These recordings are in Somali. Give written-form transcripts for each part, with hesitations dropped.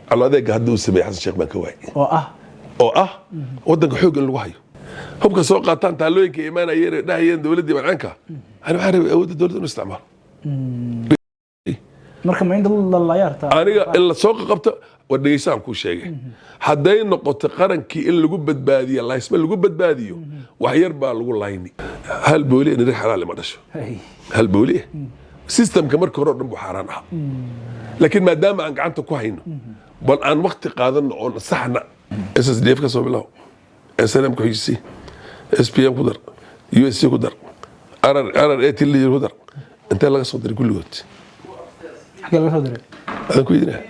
Calo adeega hadda uu sameeyey Xasan Sheekh baan ka waayay. Oo ah? Oo ah wadanka xoog in lagu hayo, hubka soo qaataan, taalooyinka imaanayeen ee dhahayeen dowladdii bancaanka. Ani waxaan rabay awoodda dowladda inuu isticmaalo. Marka ma in dad la laayaarta? Aniga in la soo qabto, war dhegeysaan kuu sheegay, hadday noqoto qarankii in lagu badbaadiyo, laysma lagu badbaadiyo, wax yar baa lagu layni. Hal booli niri xalaal ma dhasho. Hal booli systemka marka hore oo dhan buu xaaraan ahaa, laakiin maadaama aan gacanta ku hayno, bal aan waqti qaadano oon saxna. SSDF ka soo bilow, SNM ku xijisi, SPM ku dar, USC ku dar, RRA ku dar. Intee laga soo diray kulligood? Xagee laga soo diray? Adaan ku weydiinaya.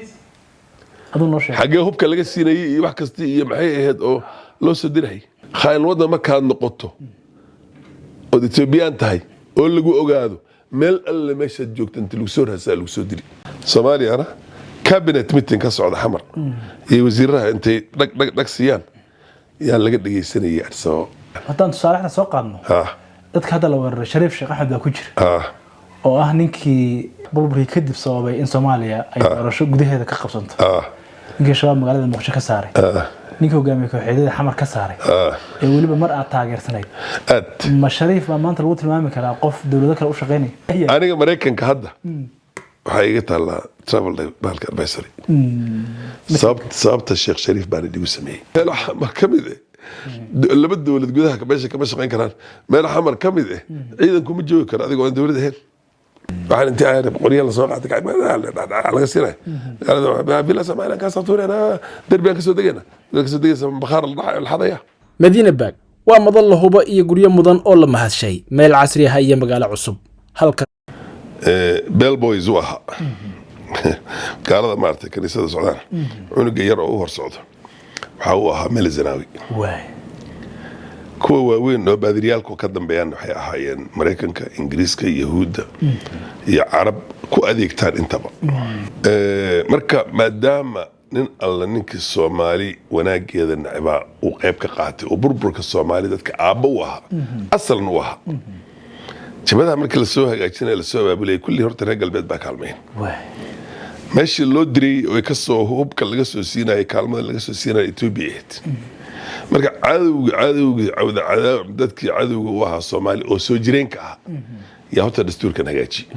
Aduu noo sheeg. Xaggee hubka laga siinayey iyo wax kasta iyo maxay ahayd oo loo soo dirayay? Khaain waddan markaad noqoto ood Etoobiyaan tahay oo lagu ogaado, meel alle meeshaad joogta inta lagu soo raasaa lagu soo diri. Soomaaliyana cabinet meeting ka socda Xamar iyo wasiiraha intay dhag dhag dhag siiyaan yaa laga dhegaysanayay Addis Ababa. Haddaan tusaale xataa soo qaadno, dadka hadda la weeraray, Shariif Sheekh Axmed baa ku jira, oo ah ninkii burburkii kadib sababay in Soomaaliya ay doorasho gudaheeda ka qabsanto, ninkii Shabaab magaalada Muqdisho ka saaray, ninkii hogaamiye kooxeedyada Xamar ka saaray, ee weliba mar aad taageersanayd. Aad. Ma Shariif baa maanta lagu tilmaami karaa qof dowlado kale u shaqeynaya? Aniga Maraykanka hadda waxaa iga taallaa travel bahalka advisory. Sababta Sheekh Shariif baana igu sameeyey. Meel Xamar ka mid eh, laba dowlad gudaha meesha kama shaqayn karaan. Meel Xamar ka mid eh ciidanku ma joogi karo adigoo aan dowlad ahayn. Waxaan intii aan qoryaha lasoo qaatay laga siinaya Villa Soomaaliya kaa soo tuurayna, derbigaan kasoo degayna, kasoo degaysa, bakhaar la xadaya. Madiina Park waa madal la hubo iyo guryo mudan oo la mahadshay, meel casri ah iyo magaalo cusub halka. Bell boys u ahaa gaalada maaragtay kaniisada socdaan, cunuga yar oo u hor socdo waxaa uu ahaa Mele Zenawi. Kuwa waaweyn oo baadiriyaalku ka dambeeyaan waxay ahaayeen Maraykanka, Ingiriiska, Yahuudda iyo Carab ku adeegtaan intaba. Marka maadaama nin alla ninkii Soomaali wanaageeda necbaa uu qayb ka qaatay oo burburka Soomaali dadka aabbo u ahaa, asalna u ahaa, jabadaha markii lasoo hagaajinaya, lasoo abaabulaya, kulli horta reer galbeed baa kaalmayn. Meeshii loo diray oo kasoo hubka laga soo siinayay, kaalmada laga soo siinaya, Etoobiya ahayd. Marka cadowga dadkii cadowga u ahaa Soomaali oo soo jireenka ahaa yaa horta dastuurkan hagaajiye.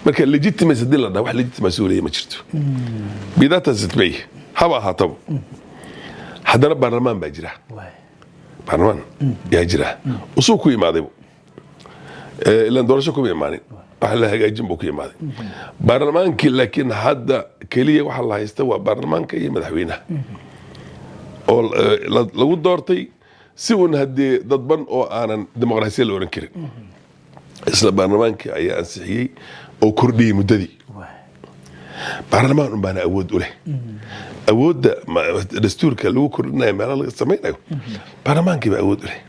Marka legitimacy haddii la dhaha, wax legitimacy uu leeyahay ma jirto. Bidatasitbay haba ahaataba, haddana baarlamaan baa jira. Baarlamaan yaa jira usuu ku imaadaybu, ilaan doorasho kuma imaanin, wax la hagaajin buu ku imaaday baarlamaankii. Laakiin hadda keliya waxa la haysta waa baarlamaanka iyo madaxweynaha oo lagu doortay si uun haddii dadban oo aanan dimuqraasiya la oran karin. Isla baarlamaankii ayaa ansixiyey oo kordhiyey muddadii. Baarlamaan un baana awood u leh. Awoodda dastuurka lagu kordhinayo, meelo laga samaynayo, baarlamaankii baa awood u leh.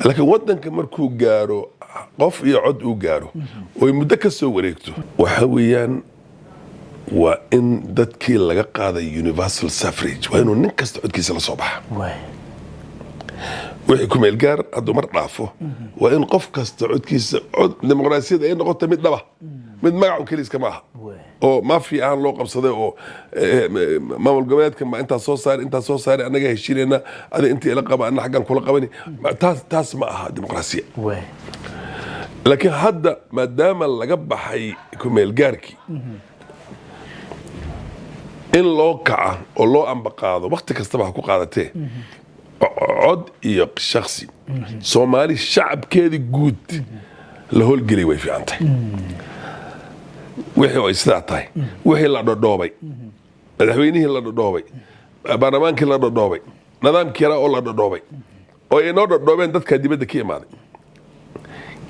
Laakiin wadanka markuu gaaro qof iyo cod uu gaaro oy muddo ka soo wareegto, waxa weeyaan waa in dadkii laga qaaday universal suffrage, waa inuu nin kasta codkiisa la soo baxa. Wixii ku meel gaar hadduu mar dhaafo, waa in qof kasta codkiisa, cod dimuqraasiyada ay noqoto mid dhaba, mid magac un keliiska ma aha oo mafia ahaan loo qabsaday oo maamul goboleedkan baa intaas soo saari, intaas soo saari, annaga heshiinayna, adiga intii ila qaba, anna xaggan kula qabani. Taas ma aha dimuqraasiya. Laakiin hadda maadaama laga baxay ku meel gaarkii, in loo kaca oo loo ambaqaado, wakti kastaba ha ku qaadatee, cod iyo shaksi Soomaali shacabkeedii guud la howlgelay way fiican tahay. Wixii ay sidaa tahay, wixii la dhodhoobay, madaxweynihii la dhodhoobay, baarlamaankii la dhodhoobay, nidaamkii yaraa oo la dhodhoobay oo ay noo dhodhoobeen dadkaa dibadda ka imaaday,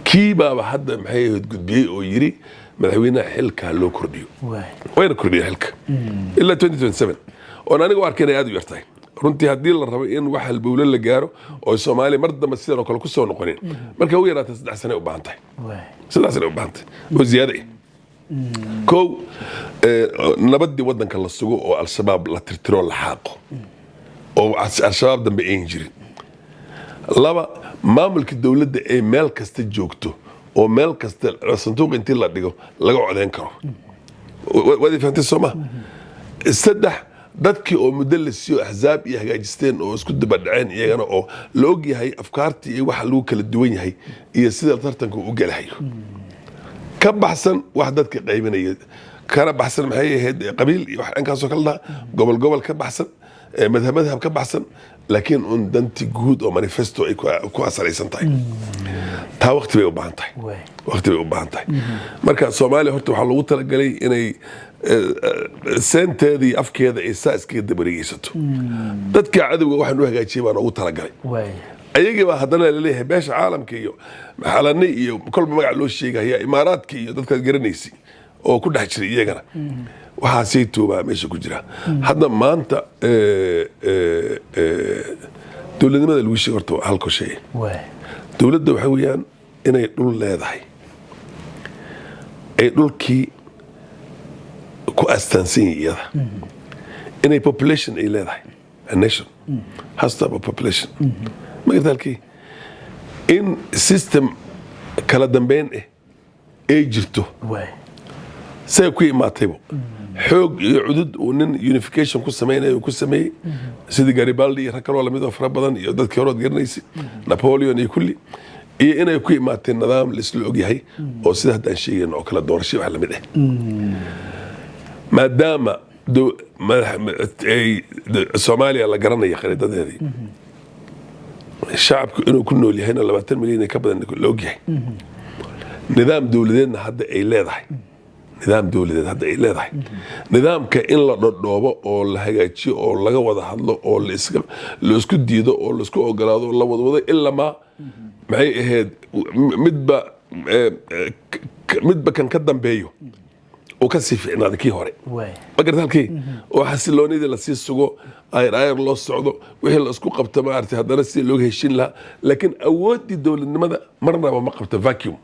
kii baaba hadda maxay ahayd gudbiyey oo yiri madaxweynaha xilka ha loo kordhiyo. Wayna kordhiya xilka ilaa 2027, oon aniga u arkay inay aad u yartahay runtii, haddii la rabo in wax halbowle la gaaro oo Soomaaliya mar dambe sidan oo kale ku soo noqonin. Marka u yaraatay 3 sane u baahan tahay, 3 sane u baahan tahay oo ziyaada ah. Kow, nabadii wadanka la sugo oo Al-Shabaab la tirtiro, la xaaqo oo Al-Shabaab dambe ayn jirin. Laba, maamulka dowladda ay meel kasta joogto oo meel kasta sanduuq intii la dhigo laga codeyn karo. Waad fahamtay soo ma? Saddex, Dadkii oo muddo la siiyo, axzaab iyo hagaajisteen oo isku dabadhaceen iyagana, oo la og yahay afkaartii iyo waxa lagu kala duwan yahay iyo sida tartanka uu u gelahayo, ka baxsan wax dadka qaybinaya, kana baxsan, maxay ahayd, qabiil iyo wax dhankaasoo kale dhaha, gobol gobol ka baxsan, madhab madhab ka baxsan, laakiin un danti guud oo manifesto ay ku asalaysan tahay. Taa waqti bay u baahan tahay. Waqti bay u baahan tahay. Marka Soomaaliya horta waxaa loogu talagalay inay seenteeda iyo afkeeda ay saa iskaga dabareegeysato. Dadka cadowga waxaan u hagaajiyay baan ugu talagalay. Ayagii baa haddana laleeyahay beesha caalamka iyo xalane iyo kolba magac loo sheegaya, Imaaraadka iyo dadkaad garanaysay oo ku dhex jiray iyagana. Waxaasay tuubaa meesha ku jira hadda maanta. Dowladnimada lagu sheegay horta waa halko shay. Dowladda waxaa weeyaan inay dhul leedahay, ay dhulkii ku astaansan yihiin iyada, inay population ay leedahay. A nation has to have a population. Ma garta halkii in system kala dambeyn ah ay jirto. Say ku imaataybo xoog iyo cudud uu nin unification ku sameynayo uu ku sameeyey, sidii Garibaldi iyo rag kaloo lamid oo fara badan iyo dadkii hore ood garanaysay, Napoleon iyo kulli, iyo inay ku imaatee nidaam laisla ogyahay oo sida haddaan sheegayno oo kale, doorasho wax lamid ah, maadaama ay Soomaaliya la garanaya khariidadeedii, shacabku inuu ku nool yahayna 20 milyan ee ka badan la ogyahay, nidaam dowladeedna hadda ay leedahay, nidaam dowladeed hadda ay leedahay, nidaamka in la dhodhoobo oo la hagaajiyo oo laga wada hadlo oo la isku diido oo la isku ogolaado oo la wadwado ilamaa, maxay ahayd, midba midba kan ka dambeeyo uu ka sii fiicnaaday kii hore. Ma garata halkii oo xasiloonidii lasii sugo, ayr ayr loo socdo, wixii la isku qabto, maaragtay, haddana sidii looga heshin lahaa. Laakiin awooddii dowladnimada marnaba ma qabto vacuum,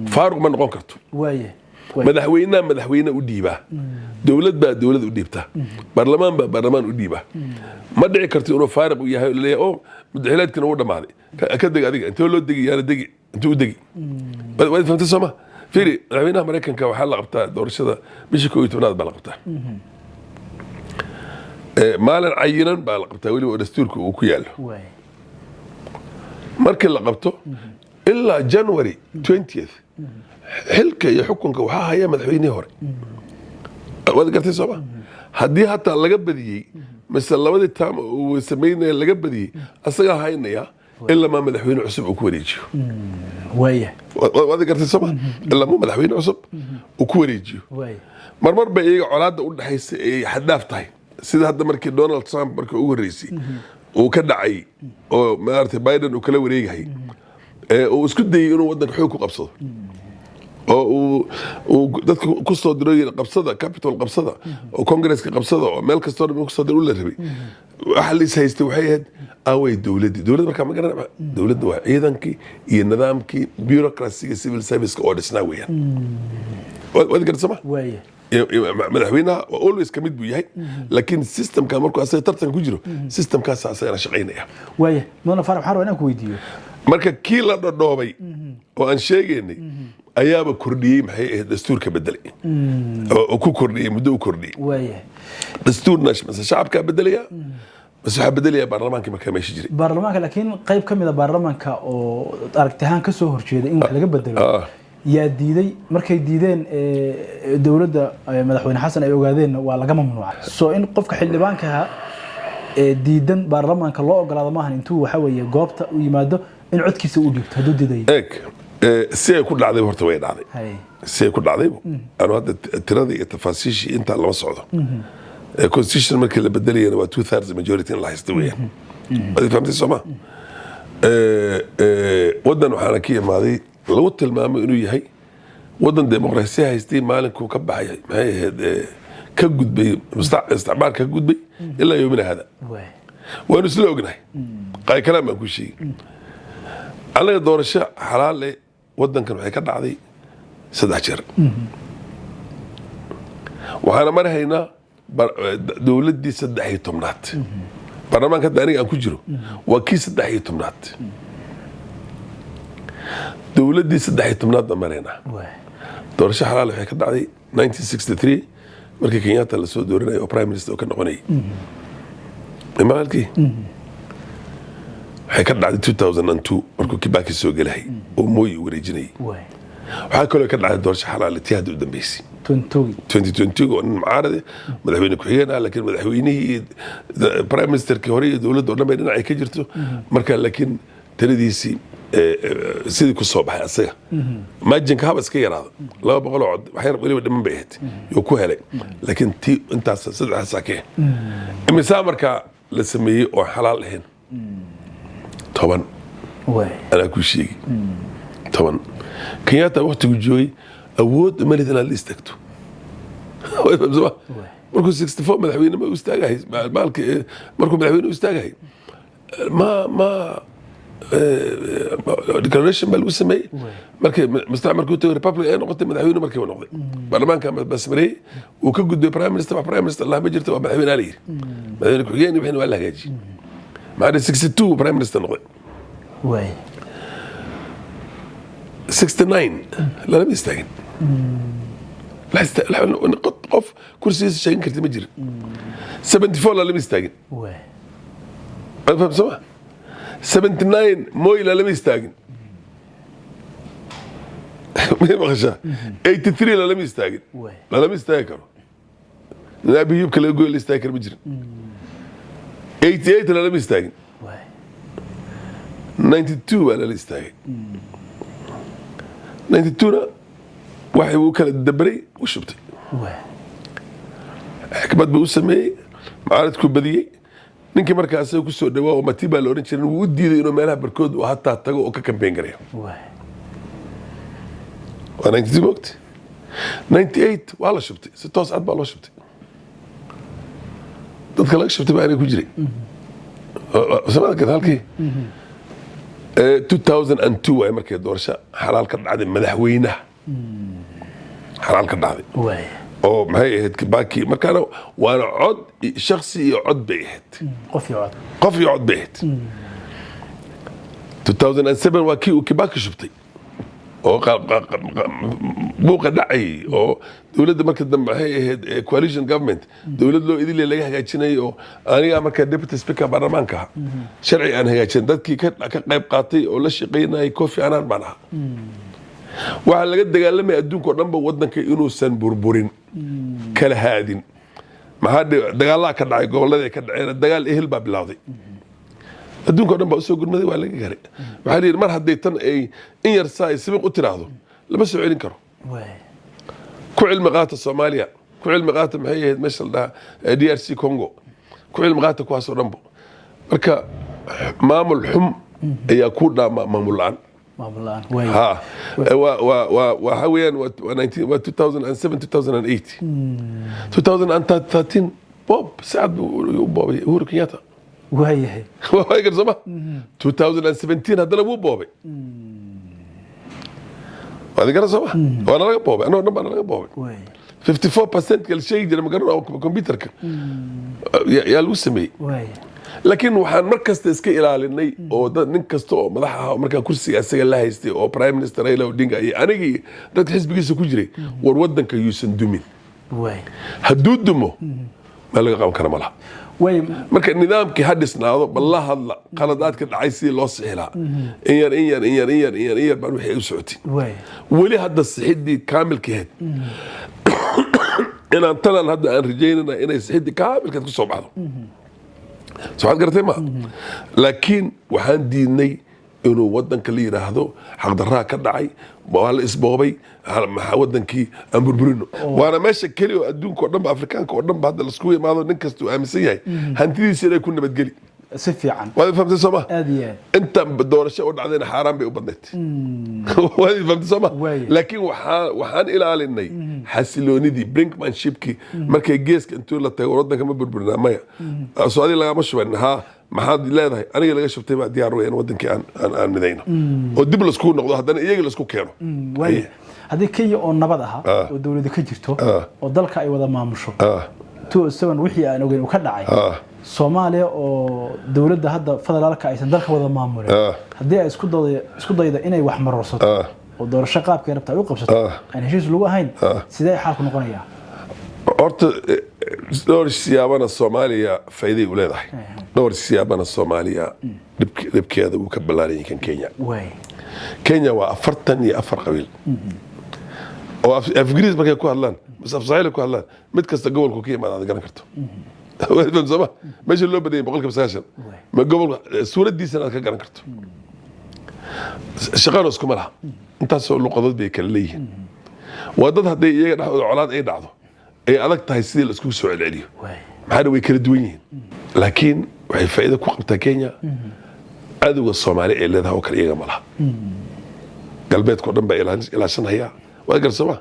faaruq ma noqon karto. waaya waaya Madaxweynaha madaxweyne u dhiibaa, dowlad baa dowlad u dhiibtaa, baarlamaan baa baarlamaan u dhiibaa. Ma dhici karto inuu faariq u yahay oo laleeyahay oo mudaxileedkina uu dhammaaday, ka deg adiga. Intee loo degi? Yaana degi, intuu u degi? Waad fahamtay sooma? Fiiri, madaxweynaha Maraykanka waxaa la qabtaa doorashada bisha 11aad baa la qabtaa. Maalin cayinan baa la qabtaa weliba oo dastuurka uu ku yaallo. Markii la qabto ilaa January 20th xilka iyo xukunka waxaa haya madaxweynihii hore. Waad gartay sooma? Haddii hataa laga badiyey mise labadii term uu samaynaya laga badiyey, asagaa haynaya ilaa maa madaxweyne cusub uu ku wareejiyo. Waad gartay sooma? Ilaa maa madaxweyne cusub uu ku wareejiyo. Marmar bay iyaga colaadda u dhexaysa ay xaddaaf tahay, sida hadda markii Donald Trump markii ugu horreysay uu ka dhacay oo maaragtay Biden uu kala wareegahay, ee uu isku dayey inuu waddanka xoog ku qabsado oo uu dadka ku soo diro, yiri qabsada Capitol, qabsada oo Congresska qabsada oo meel kastoo dhan kusoo diro u la rabay. Waxa la is haystay waxay ahayd aaway dowladdii. Dowladda markaa ma garan, dowladda waa ciidankii iyo nidaamkii bureaucracy-ga, civil service oo dhisnaa weeyaan. Waad garata sooma? Waaya Madaxweynaha waa always ka mid buu yahay, laakiin systemka markuu asaga tartan ku jiro, systemkaas asagana shaqaynaya. Waaya, mudane Faarax, waxaan rabaa inaan ku weydiiyo. Marka kii la dhodhoobay oo aan sheegaynay ayaaba kordhiyey, maxay ahayd, dastuurka bedelay oo ku kordhiyey, muddo u kordhiyey. Dastuurna mase shacabkaa bedelaya mase waxaa bedelaya baarlamaankii markaa meesha jiray? Baarlamaanka, laakiin qayb ka mid a baarlamaanka oo aragti ahaan kasoo horjeeda in wax laga bedelo yaa diiday. Markay diideen, dowladda madaxweyne Xasan ay ogaadeenna, waa laga mamnuucay. So in qofka xildhibaankaha ee diidan baarlamaanka loo ogolaado maahan intuu waxa weeye goobta u yimaado in codkiisa uu dhiibto hadduu diidayo. Eeg, si ay ku dhacday horta way dhacday. Si ay ku dhacdaybu anu hadda tirada iyo tafaasiishii intaa lama socdo. Constitution markii la bedelayana waa two thirds majority in la haysto weeyaan. Waad fahamtay sooma? Waddan waxaana ka imaaday lagu tilmaamo inuu yahay waddan dimuqraasiya haystay maalinkuu ka baxay, maxay ahayd, ka gudbay isticmaalka, ka gudbay ilaa yoomina hada. Waanu isla ognahay. Qaay kalaan baan ku sheegay, annaga doorasho xalaale waddankan waxay ka dhacday saddex jeer. Waxaana marhaynaa dowladdii 13aad. Baarlamaanka hadda aniga aan ku jiro waa kii 13aad. Dowladdii 13aad baan maraynaa. Doorasho xalaale waxay ka dhacday 1963. Markii Kenyatta lasoo dooranayay oo prime minister oo ka noqonayay maalkii, waxay ka dhacday 2002 markuu Kibaki soo gelahay oo Moi wareejinayay. Waxaa kaloo ka dhacday doorasho xalaale tii hadda u dambeysay. 22. 2022 oo nin mucaarade madaxweyne ku-xigeen ah, laakiin madaxweynihii iyo prime ministerkii hore iyo dowladda oo dhan bay dhinacay ka jirto marka, laakiin taladiisii sidii ku soo baxay asaga marginka haba iska yaraado, 200 oo cod waxyar weliba dhiman bay ahayd yuu ku helay, laakiin tii intaas saddexdaasaa ka imisaa markaa la sameeyey oo xalaal ahayn? 10. Anaa ku sheegi, 10. Kenyatta waktigu joogay awood uma lid inaad la istaagto. Markuu 64 madaxweyne ma u istaagahay maalka, markuu madaxweyne u istaagahay ma declaration baa lagu sameeyey. Markii mustacmarkuu tagay, republic ay noqotay, madaxweyne markiiba noqday, baarlamaanka basmareeyey, uu ka gudbay prime minister. Wax prime minister lah ma jirto, waa madaxweyne la yiri, madaxweyne ku-xigeen wixina waa la hagaajiyey. Maxaa 62 prime minister noqday. 69 lalama istaagin. Qof kursigiisa sheegan karti ma jirin. 74 lalama istaagin. Waad fahamsama? 79 Moi lalama istaagin. May maqashaa? 83 lalama istaagin. Lalama istaagi karo. Naabi yubka laga goy la istaagi karo ma jirin. 88 lalama istaagin. 92 baa lala istaagay. 92na waxay uu kala dabaray u shubtay. Xikmad buu u sameeyey, mucaaradkuu badiyey. Ninkii markaa asaga kusoo dhawaa oo Matiba la oran jiray wuu u diiday inuu meelaha barkood uu hataa tago oo ka campaign gareeyo. Waa 92, mogti. 98 waa la shubtay, si toos cad baa loo shubtay. Dadka laga shubtay baa aniga ku jiray. Samada kale halkii 2002 waay markay doorasho xalaal ka dhacday, madaxweynaha xalaal ka dhacday oo maxay ahayd Kibaki markaana, waana cod shaksi iyo cod bay ahayd. Qof iyo cod. Qof iyo cod bay ahayd. 2007 waa kii uu Kibaki shubtay oo buuqa dhacayay oo dowladda marka dambe waxay ahayd coalition government, dowlad loo idile laga hagaajinayay oo anigaa marka deputy speaker baarlamaanka ahaa, sharci aan hagaajin dadkii ka qayb qaatay oo la shaqaynayay Kofi Annan baan ahaa. Waxaa laga dagaalamaya adduunka oo dhanba wadanka inuusan burburin, kala haadin. Maxaa dagaalaa ka dhacay, gobolladii ka dhaceen, dagaal ehel baa bilowday. Adduunka o dhan baa usoo gurmaday, waa laga garay. Waxaa la yidhi mar hadday tan ay in yar saa ay sibiq u tiraahdo, lama soo celin karo. Ku cilmi qaata Soomaaliya, ku cilmi qaata maxay ahayd meesha la dhahaa DRC Congo, ku cilmi qaata kuwaas oo dhanbo. Marka maamul xum ayaa ku dhaama maamul la-aan. Maamul la-aan, waay. Ha, waa waxa weeyaan waa 19, waa 2007, 2008, 2013 boob si cad buu u boobay Uhuru Kenyatta. Waa gar sooma? 2017 haddana wuu boobay. Waad garan sooma? Waa nalaga boobay, annagoo dhan baa nalaga boobay. 54% ka la sheegi jiray, magaran computerka yaa lagu sameeyey. Laakiin waxaan mar kasta iska ilaalinay oo dad nin kasta oo madax ah oo markaa kursiga asaga la haystay oo prime minister Raila Odinga iyo anigii dadka xisbigiisa ku jiray, war wadanka yuusan dumin. Hadduu dumo meel laga qaban kara ma laha. Marka nidaamkii ha dhisnaado, bal la hadla qaladaadka dhacay sidii loo sixi lahaa, in yar in yar in yar in yar in yar in yar baan wixii ay u socotay. Weli hadda sixidii kaamilka ahayd inaan tanan hadda aan rajaynana inay sixidii kaamilkeed ku soo baxdo. So waxaad garatay ma? Laakiin waxaan diidnay inuu wadanka la yidhaahdo xaqdarraa ka dhacay, waa la isboobay, maxaa wadankii aan burburino. Waana meesha keliya oo adduunka oo dhanba, Afrikaanka oo dhanba hadda laiskugu imaado, nin kasta uu aaminsan yahay hantidiisa inay ku nabadgeli. Si fiican. Waad fahamtay soo ma? Aad iyo aad. Inta doorasho oo dhacdayna xaaraan bay u badnayd. Waad fahamtay soo ma? Laakiin waxaan ilaalinay xasiloonidii, brinkmanshipkii. Markay geeska intuu la tago, wadanka ma burburinaa? Maya. Soo adiga lagama shuban? Haa. Maxaad leedahay? Aniga laga shubtay baa diyaar weyn wadankii aan midayno oo dib laisku noqdo, haddana iyaga laisku keeno. Waaya, haddii Kenya oo nabad aha oo dowlada ka jirto oo dalka ay wada maamusho 2007 wixii aan ogeyn uu ka dhacay, Soomaaliya oo dowladda hadda federaalka aysan dalka wada maamulin, haddii ay isku daydo inay wax marorsato oo doorasho qaabkay rabta ay u qabsato, aan heshiis lagu ahayn, sidee xaalku noqonayaa? Horta dhowr siyaabana Soomaaliya faa'iiday u leedahay, dhowr siyaabana Soomaaliya dhibkeeda wuu ka ballaaran yahay kan Kenya. Kenya waa 44 qabiil oo af Ingiriis markay ku hadlaan mise af Swahili ku hadlaan, mid kasta gobolku ka yimaada aad garan karto sooma? Meesha loo badanyay 90% ma gobolka suuraddiisana aad ka garan karto. Shaqana iskuma laha, intaasoo luqadood bay kala leeyihiin. Waa dad hadday iyaga dhexdooda colaad ay dhacdo ay adag tahay sidii la iskugu soo celceliyo. Maxaana way kala duwan yihiin, laakiin waxay faa'iido ku qabtaa Kenya cadowga Soomaali ay leedahay oo kale iyaga ma laha. Galbeedka oo dhan baa ilaashanhaya, waa gar sooma?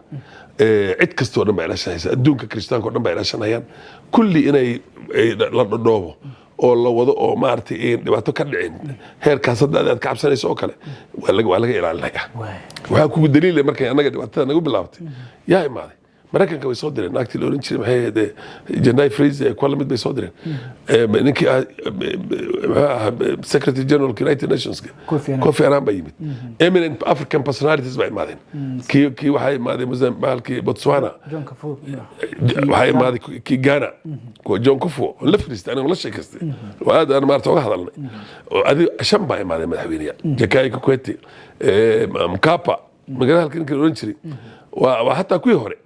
Cid kastoo dhan baa ilaashanaysa, adduunka Kirishtaanka oo dhan baa ilaashanayaan, kulli inay ay la dhodhoobo oo la wado oo maaragtay ay dhibaato ka dhicin. Heerkaas hadda aad ka cabsanayso oo kale waa laga ilaalinaya. Waxaa kugu daliila markay annaga dhibaatada nagu bilaabatay yaa imaaday? Maraykanka way soo direen naagtii la oran jiray, maxay ahayd, Jenai Fraser ee kuwa lamid bay soo direen. Ninkii muxuu ahaa Secretary General United Nations? Kofi Annan. Kofi Annan baa yimid. Eminent African personalities baa imaadeen. Kii waxaa imaaday Mozambique, Botswana. John Kufuor. Waxaa imaaday kii Ghana, kuwa John Kufuor oo la fariistay, aniga la sheekaystay oo aad aan maarata uga hadalnay. Oo adi shan baa imaaday madaxweyneyaal, Jakaya Kikwete, Mkapa, magaalada halka ninka la oran jiray, waa hataa kuwii hore.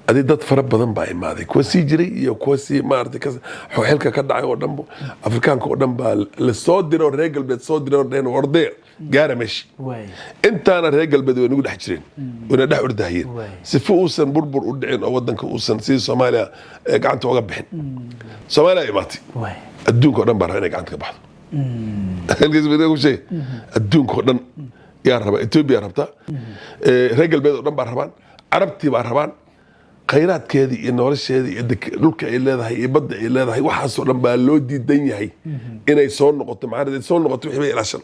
Adi dad fara badan baa imaaday, kuwa sii jiray iyo kuwa sii maarata xilka ka dhacay oo dhanbo. Afrikaanka oo dhan baa la soo diray oo reer galbeed soo diray oo dheen ordee gaara meesha. Intaana reer galbeed way nagu dhex jireen, wayna dhex ordahayeen sifo uusan burbur u dhicin oo wadanka uusan sidii Soomaaliya gacanta uga bixin. Soomaaliya imaatay, adduunka oo dhan baa raba inay gacanta ka baxdo. Halkaas baa ku sheegay. Adduunka oo dhan yaa raba, Etoobiya rabta, reer galbeed oo dhan baa rabaan, Carabtii baa rabaan. Khayraadkeedii iyo nolosheedii iyo dhulka ay leedahay iyo badda ay leedahay, waxaasoo dhan baa loo diidan yahay inay soo noqoto. Macnaheed soo noqoto wixii bay ilaashan,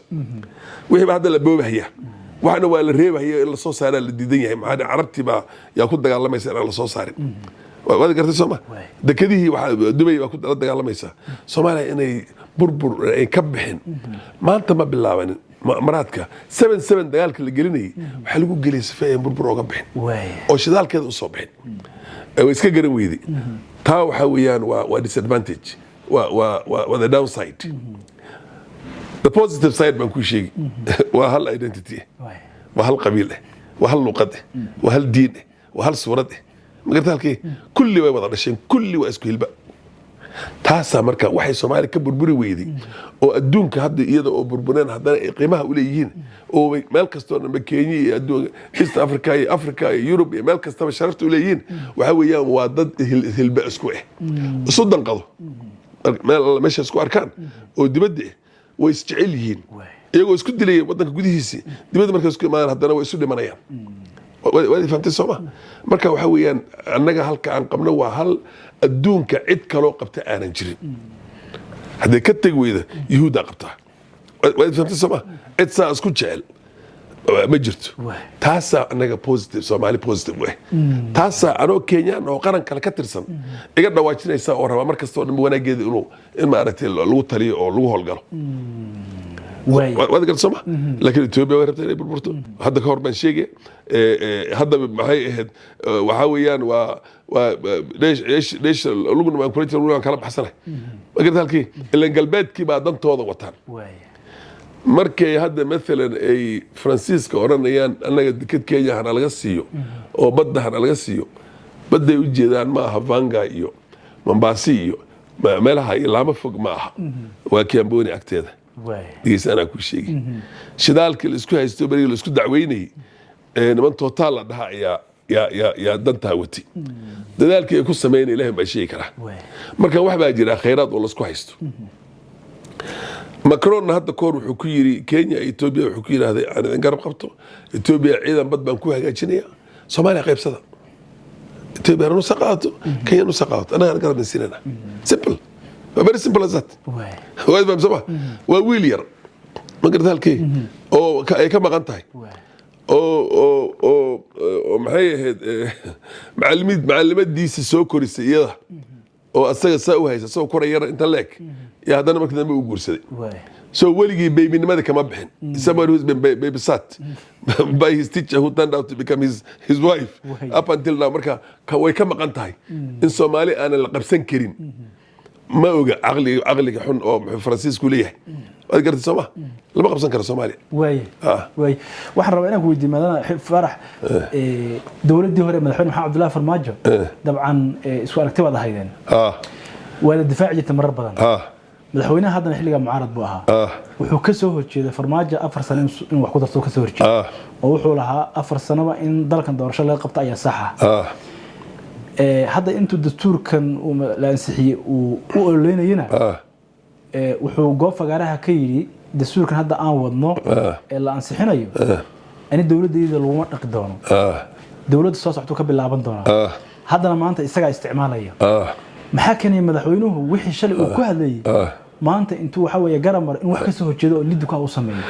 wixii baa hadda la boobahaya, waxna waa la reebahaya, in lasoo saaraa la diidan yahay. Maxaa Carabtii baa yaa ku dagaalamaysa inaan lasoo saarin. Waad gartay sooma? Dekadihii waxaa Dubay baa ku la dagaalamaysa Soomaaliya inay burbur ay ka bixin. Maanta ma bilaabanin. Maraadka 77 dagaalka la gelinayay waxaa lagu geliyay sifa ayan burbur ooga bixin oo shidaalkeeda usoo bixin. Way iska garan weyday. Taa waxaa weeyaan waa disadvantage, waa the downside. The positive side baan kuu sheegi: waa hal identity, waa hal qabiil eh, waa hal luqad eh, waa hal diin eh, waa hal suurad eh. Magarta halkii kulli way wada dhasheen, kulli waa isku hilba. Taasaa marka waxay Soomaaliya ka burburi weyday oo adduunka hadda iyada oo burbureen haddana ay qiimaha u leeyihiin oo meel kastoo dhanba, Kenya iyo adduunka East Africa iyo Africa iyo Yurub iyo meel kastaba sharafta u leeyihiin, waxaa weeyaan waa dad hilba isku eh, isu danqado. Meel alla meesha isku arkaan oo dibadda eh way isjecel yihiin. Iyagoo isku dilaya wadanka gudihiisii, dibadda markay isku imaadaan haddana way isu dhimanayaan. Waad fahamtay sooma? Marka waxaa weeyaan annaga halka aan qabno waa hal adduunka cid kaloo qabta aanan jirin. Hadday ka tegi weyda, Yuhuuddaa qabtaa. Waad fahamtay sooma? Cid saa isku jecel ma jirto. Taasaa annaga positive, Soomaali positive weh. Taasaa anoo Kenyaan oo qaran kale ka tirsan iga dhawaajinaysa oo rabaa mar kasta oo dhan wanaageeda inuu in maaragtay lagu taliyo oo lagu howlgalo. Waad garta sooma? Laakiin Etoobiya way rabtaa inay burburto. Hadda ka hor baan sheegaya. Hadda maxay ahayd? Waxaa weeyaan waa dheesh lugna baan kula jira, lugna waan kala baxsanay. Ma garta halkii? Ilan galbeedkii baa dantooda wataan. Markay hadda maalan ay Faransiiska odhanayaan annaga deked Kenya hana laga siiyo oo badda hana laga siiyo, badday u jeedaan ma aha Vanga iyo Mombasi iyo meelaha iyo laamo fog ma aha, waa Kiamboni agteeda. Dhegeysa, anaa kuu sheegi. Shidaalkii la isku haysto, berigii la isku dacweynayey, niman Total la dhaha ayaa yaa dantaa wati. Dadaalkii ay ku sameynay Ilahay baa sheegi karaa. Marka wax baa jira khayraad oo laisku haysto. Macronna hadda kahor wuxuu ku yiri Kenya, Ethiopia wuxuu ku yidhahday aan idin garab qabto Ethiopia, ciidan bad baan ku hagaajinaya, Soomaaliya qaybsada, Ethiopia nusa qaadato, Kenya nusa qaadato, annagaan garab siinana. Simple, waa very simple as that. Waad fahamsama? Waa wiil yar, ma garata halkee oo ay ka maqan tahay oo maxay ahayd, macalimadiisa soo korisay iyada. Oo asaga saa u haysa, isagoo kora yara inta leeg iyo haddana markii dambe uu guursaday. So weligii babynimada kama bixin. Somebody who's been babysat by his teacher who turned out to become his wife up until now. Marka way ka maqan tahay in Soomaali aanan la qabsan karin. Ma oga caqliga xun oo muxuu Faransiisku leeyahay. Waad garatay soo ma? Lama qabsan karo Soomaaliya. Waaye. Waay, waxaan rabaa inaan ku weydiiyo, maadana Faarax, dowladdii hore, madaxweyne Maxamed Cabdullaahi Farmaajo, dabcan isku aragti baad ahaydeen, waana difaaci jirtay marar badan. Madaxweynaha haddana xilligaa mucaarad buu ahaa. Wuxuu ka soo horjeeday Farmaajo 4 sano in wax ku darto ka soo horjeeday, oo wuxuu lahaa 4 sanoba in dalkan doorasho laga qabto ayaa sax ah. Hadda intuu dastuurkan uu la ansixiyey uu u ololeynayena, wuxuu goob fagaaraha ka yidhi: "Dastuurkan hadda aan wadno ee la ansixinayo, ani dowladdayda laguma dhaqi doono, dowladda soo soctuu ka bilaaban doonaa." Haddana maanta isagaa isticmaalaya. Maxaa keenaya madaxweynuhu wixii shalay uu ku hadlayay maanta intuu waxa weeye garab mar in wax ka soo horjeedo oo liddu ka u sameeyo?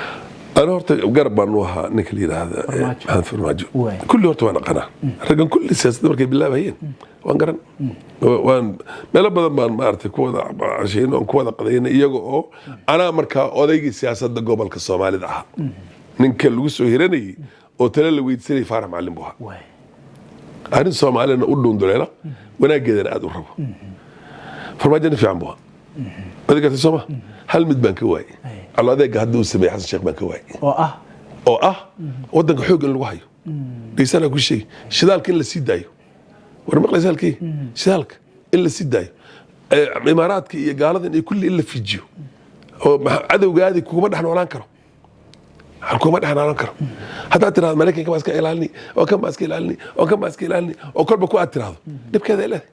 Ana horta garab baan u ahaa ninka la yidhaahda Farmaajo. Maxamed Farmaajo. Kulli horta waan aqanaa raggan kulli. Siyaasadda markay bilaabayeen waan garan, waan meelo badan baan maaragtay ku wada cashaynay oon ku wada qadaynay, iyaga oo anaa markaa odaygii siyaasadda gobolka Soomaalida ahaa. Ninka lagu soo hiranayay oo tale la weydiisanayay Faarax Macalin buu ahaa. Arrin Soomaalina u dhuunduleela, wanaaggeedana aad u rabo. Farmaajo nin fiican buu ahaa, waad gartay sooma? Hal mid baan ka waayey, calo adeega hadda uu sameeyey Xasan Sheekh baan ka waayey. Oo ah? Oo ah wadanka xoog in lagu hayo. Dhegeysanaa ku sheegi, shidaalka in la sii daayo. War maqlaysa halkii? Shidaalka in la sii daayo, Imaaraadka iyo gaaladan iyo kulli in la fijiyo, oo cadowgaadii kuguma dhex noolaan karo, kuma dhex noolaan karo. Haddaad tirahdo Maraykanka baa iska ilaalini, oo kan baa iska ilaalini, oo kan baa iska ilaalini, oo kolba ku aad tirahdo, dhibkeeda ay leedahay.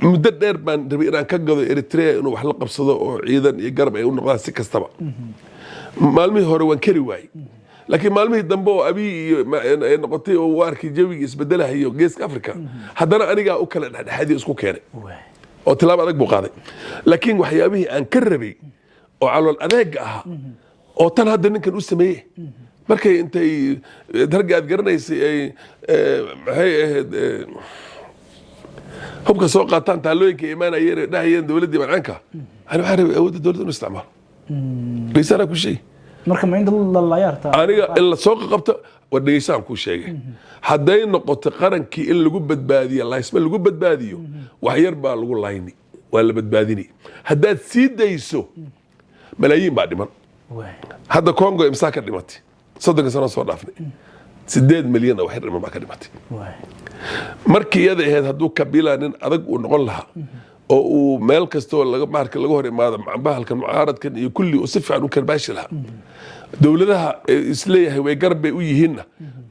Muddo dheer baan rabay inaan ka gado Eritrea inuu wax la qabsado oo ciidan iyo garab ay u noqdaan. Si kastaba maalmihii hore waan kari waayey, laakiin maalmihii dambe oo Abiy iyo ay noqotay oo uu arkay jawiga isbedelahayo Geeska Africa, haddana anigaa u kala dhexdhexaadiyo isku keenay oo tilaabo adag buu qaaday. Laakiin waxyaabihii aan ka rabay oo calool adeega ahaa oo tan hadda ninkan u sameeyey, markay intay ragga aad garanaysay ay maxay ahayd, hubka soo qaataan, taalooyinka imaanayeen ee dhahayeen dowladdii bancaanka, ani waxaan rabay awoodda dowladda inuu isticmaalo. Dhegeysanaa ku sheegi. Marka ma in dad la laayaarta? Aniga in la soo qabto war dhegeysaan kuu sheegay. Hadday noqoto qarankii in lagu badbaadiyo, laysma lagu badbaadiyo, wax yar baa lagu layni, waa la badbaadini. Haddaad sii dayso, malaayiin baa dhiman. Hadda Congo imsaa ka dhimatay 30-ka sano soo dhaafnay? 8 milyan oo wax yar dhiman baa ka dhimatay. Markii iyada ahayd, hadduu Kabila nin adag uu noqon lahaa oo uu meel kastoo laga marka laga hor imaado bahalkan mucaaradkan iyo kulli uu si fiican u karbaashi lahaa, dowladaha isleeyahay way garab bay u yihiinna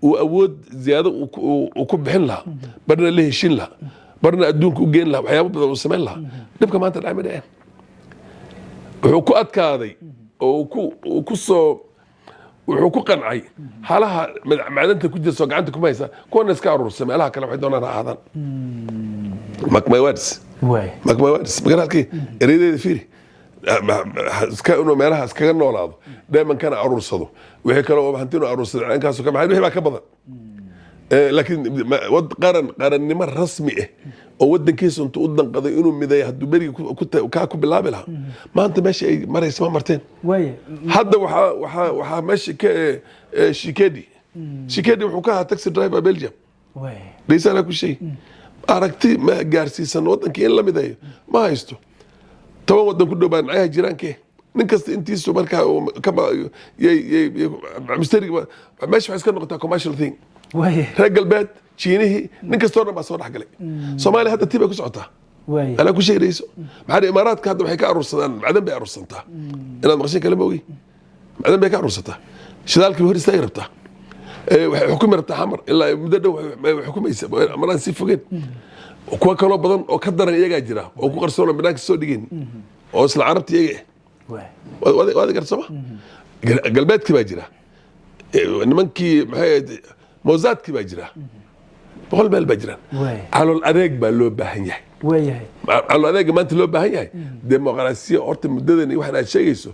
uu awood ziyaado uu ku bixin lahaa, barna la heshin lahaa, barna adduunka u geyn lahaa, waxyaabo badan uu samayn lahaa, dhibka maanta dhacay ma dhaceen. Wuxuu ku adkaaday oo uu ku soo wuxuu ku qancay halaha macdanta ku jirta soo gacanta kuma haysa, kuwana iska aruursa, meelaha kale waxay doonaan ha ahaadaan. Mark my words. Mark my words. Magaalkii ereyadeeda fiiri. Iska inuu meelaha iskaga noolaado, dheemankana aruursado, wixii kale oo hanti inuu aruursado, caynkaasoo ka maxay, wixii baa ka badan. Laakiin qaran, qarannimo rasmi ah oo wadankiisa intuu u danqaday inuu mideeyo, hadduu beriga kaa ku bilaabi lahaa, maanta meesha ay maraysa ma marteen. Hadda waxaa meesha ka Tshisekedi. Tshisekedi wuxuu ka ahaa taxi driver Belgium. Dhaysanaa ku sheegi, aragti ma gaarsiisan wadankii in la mideeyo ma haysto. 10 wadan ku dhow baa dhinacyaha jiraankee, nin kasta intiisu markaa uu ka mustariga meesha waxay iska noqotaa commercial thing. Reer galbeed, Jiinihii, nin kastoo dhan baa soo dhexgalay Soomaaliya. Hadda tii bay ku socotaa. Anaa ku sheegayso maxaa dhihi, Imaaraadka hadda waxay ka aruursadaan macdan bay aruursantaa. Inaad maqashin kale ma ogi, macdan bay ka aruursataa. Shidaalkii hor istaagi rabtaa. Waxay xukumi rabtaa Xamar ilaa muddo dhow way xukumaysa, maraan sii fogeen. Kuwa kaloo badan oo ka daran iyagaa jira oo ku qarsoon oo banaanka soo dhigeen oo isla Carabta iyaga ah. Waad garta sooma? Galbeedkii baa jira. Nimankii maxay ahayd, Mosaadkii baa jira, 100 meel baa jiraan. Calool adeeg baa loo baahan yahay. Calool adeega maanta loo baahan yahay dimuqraasiya. Horta muddadan iyo waxan aad sheegayso,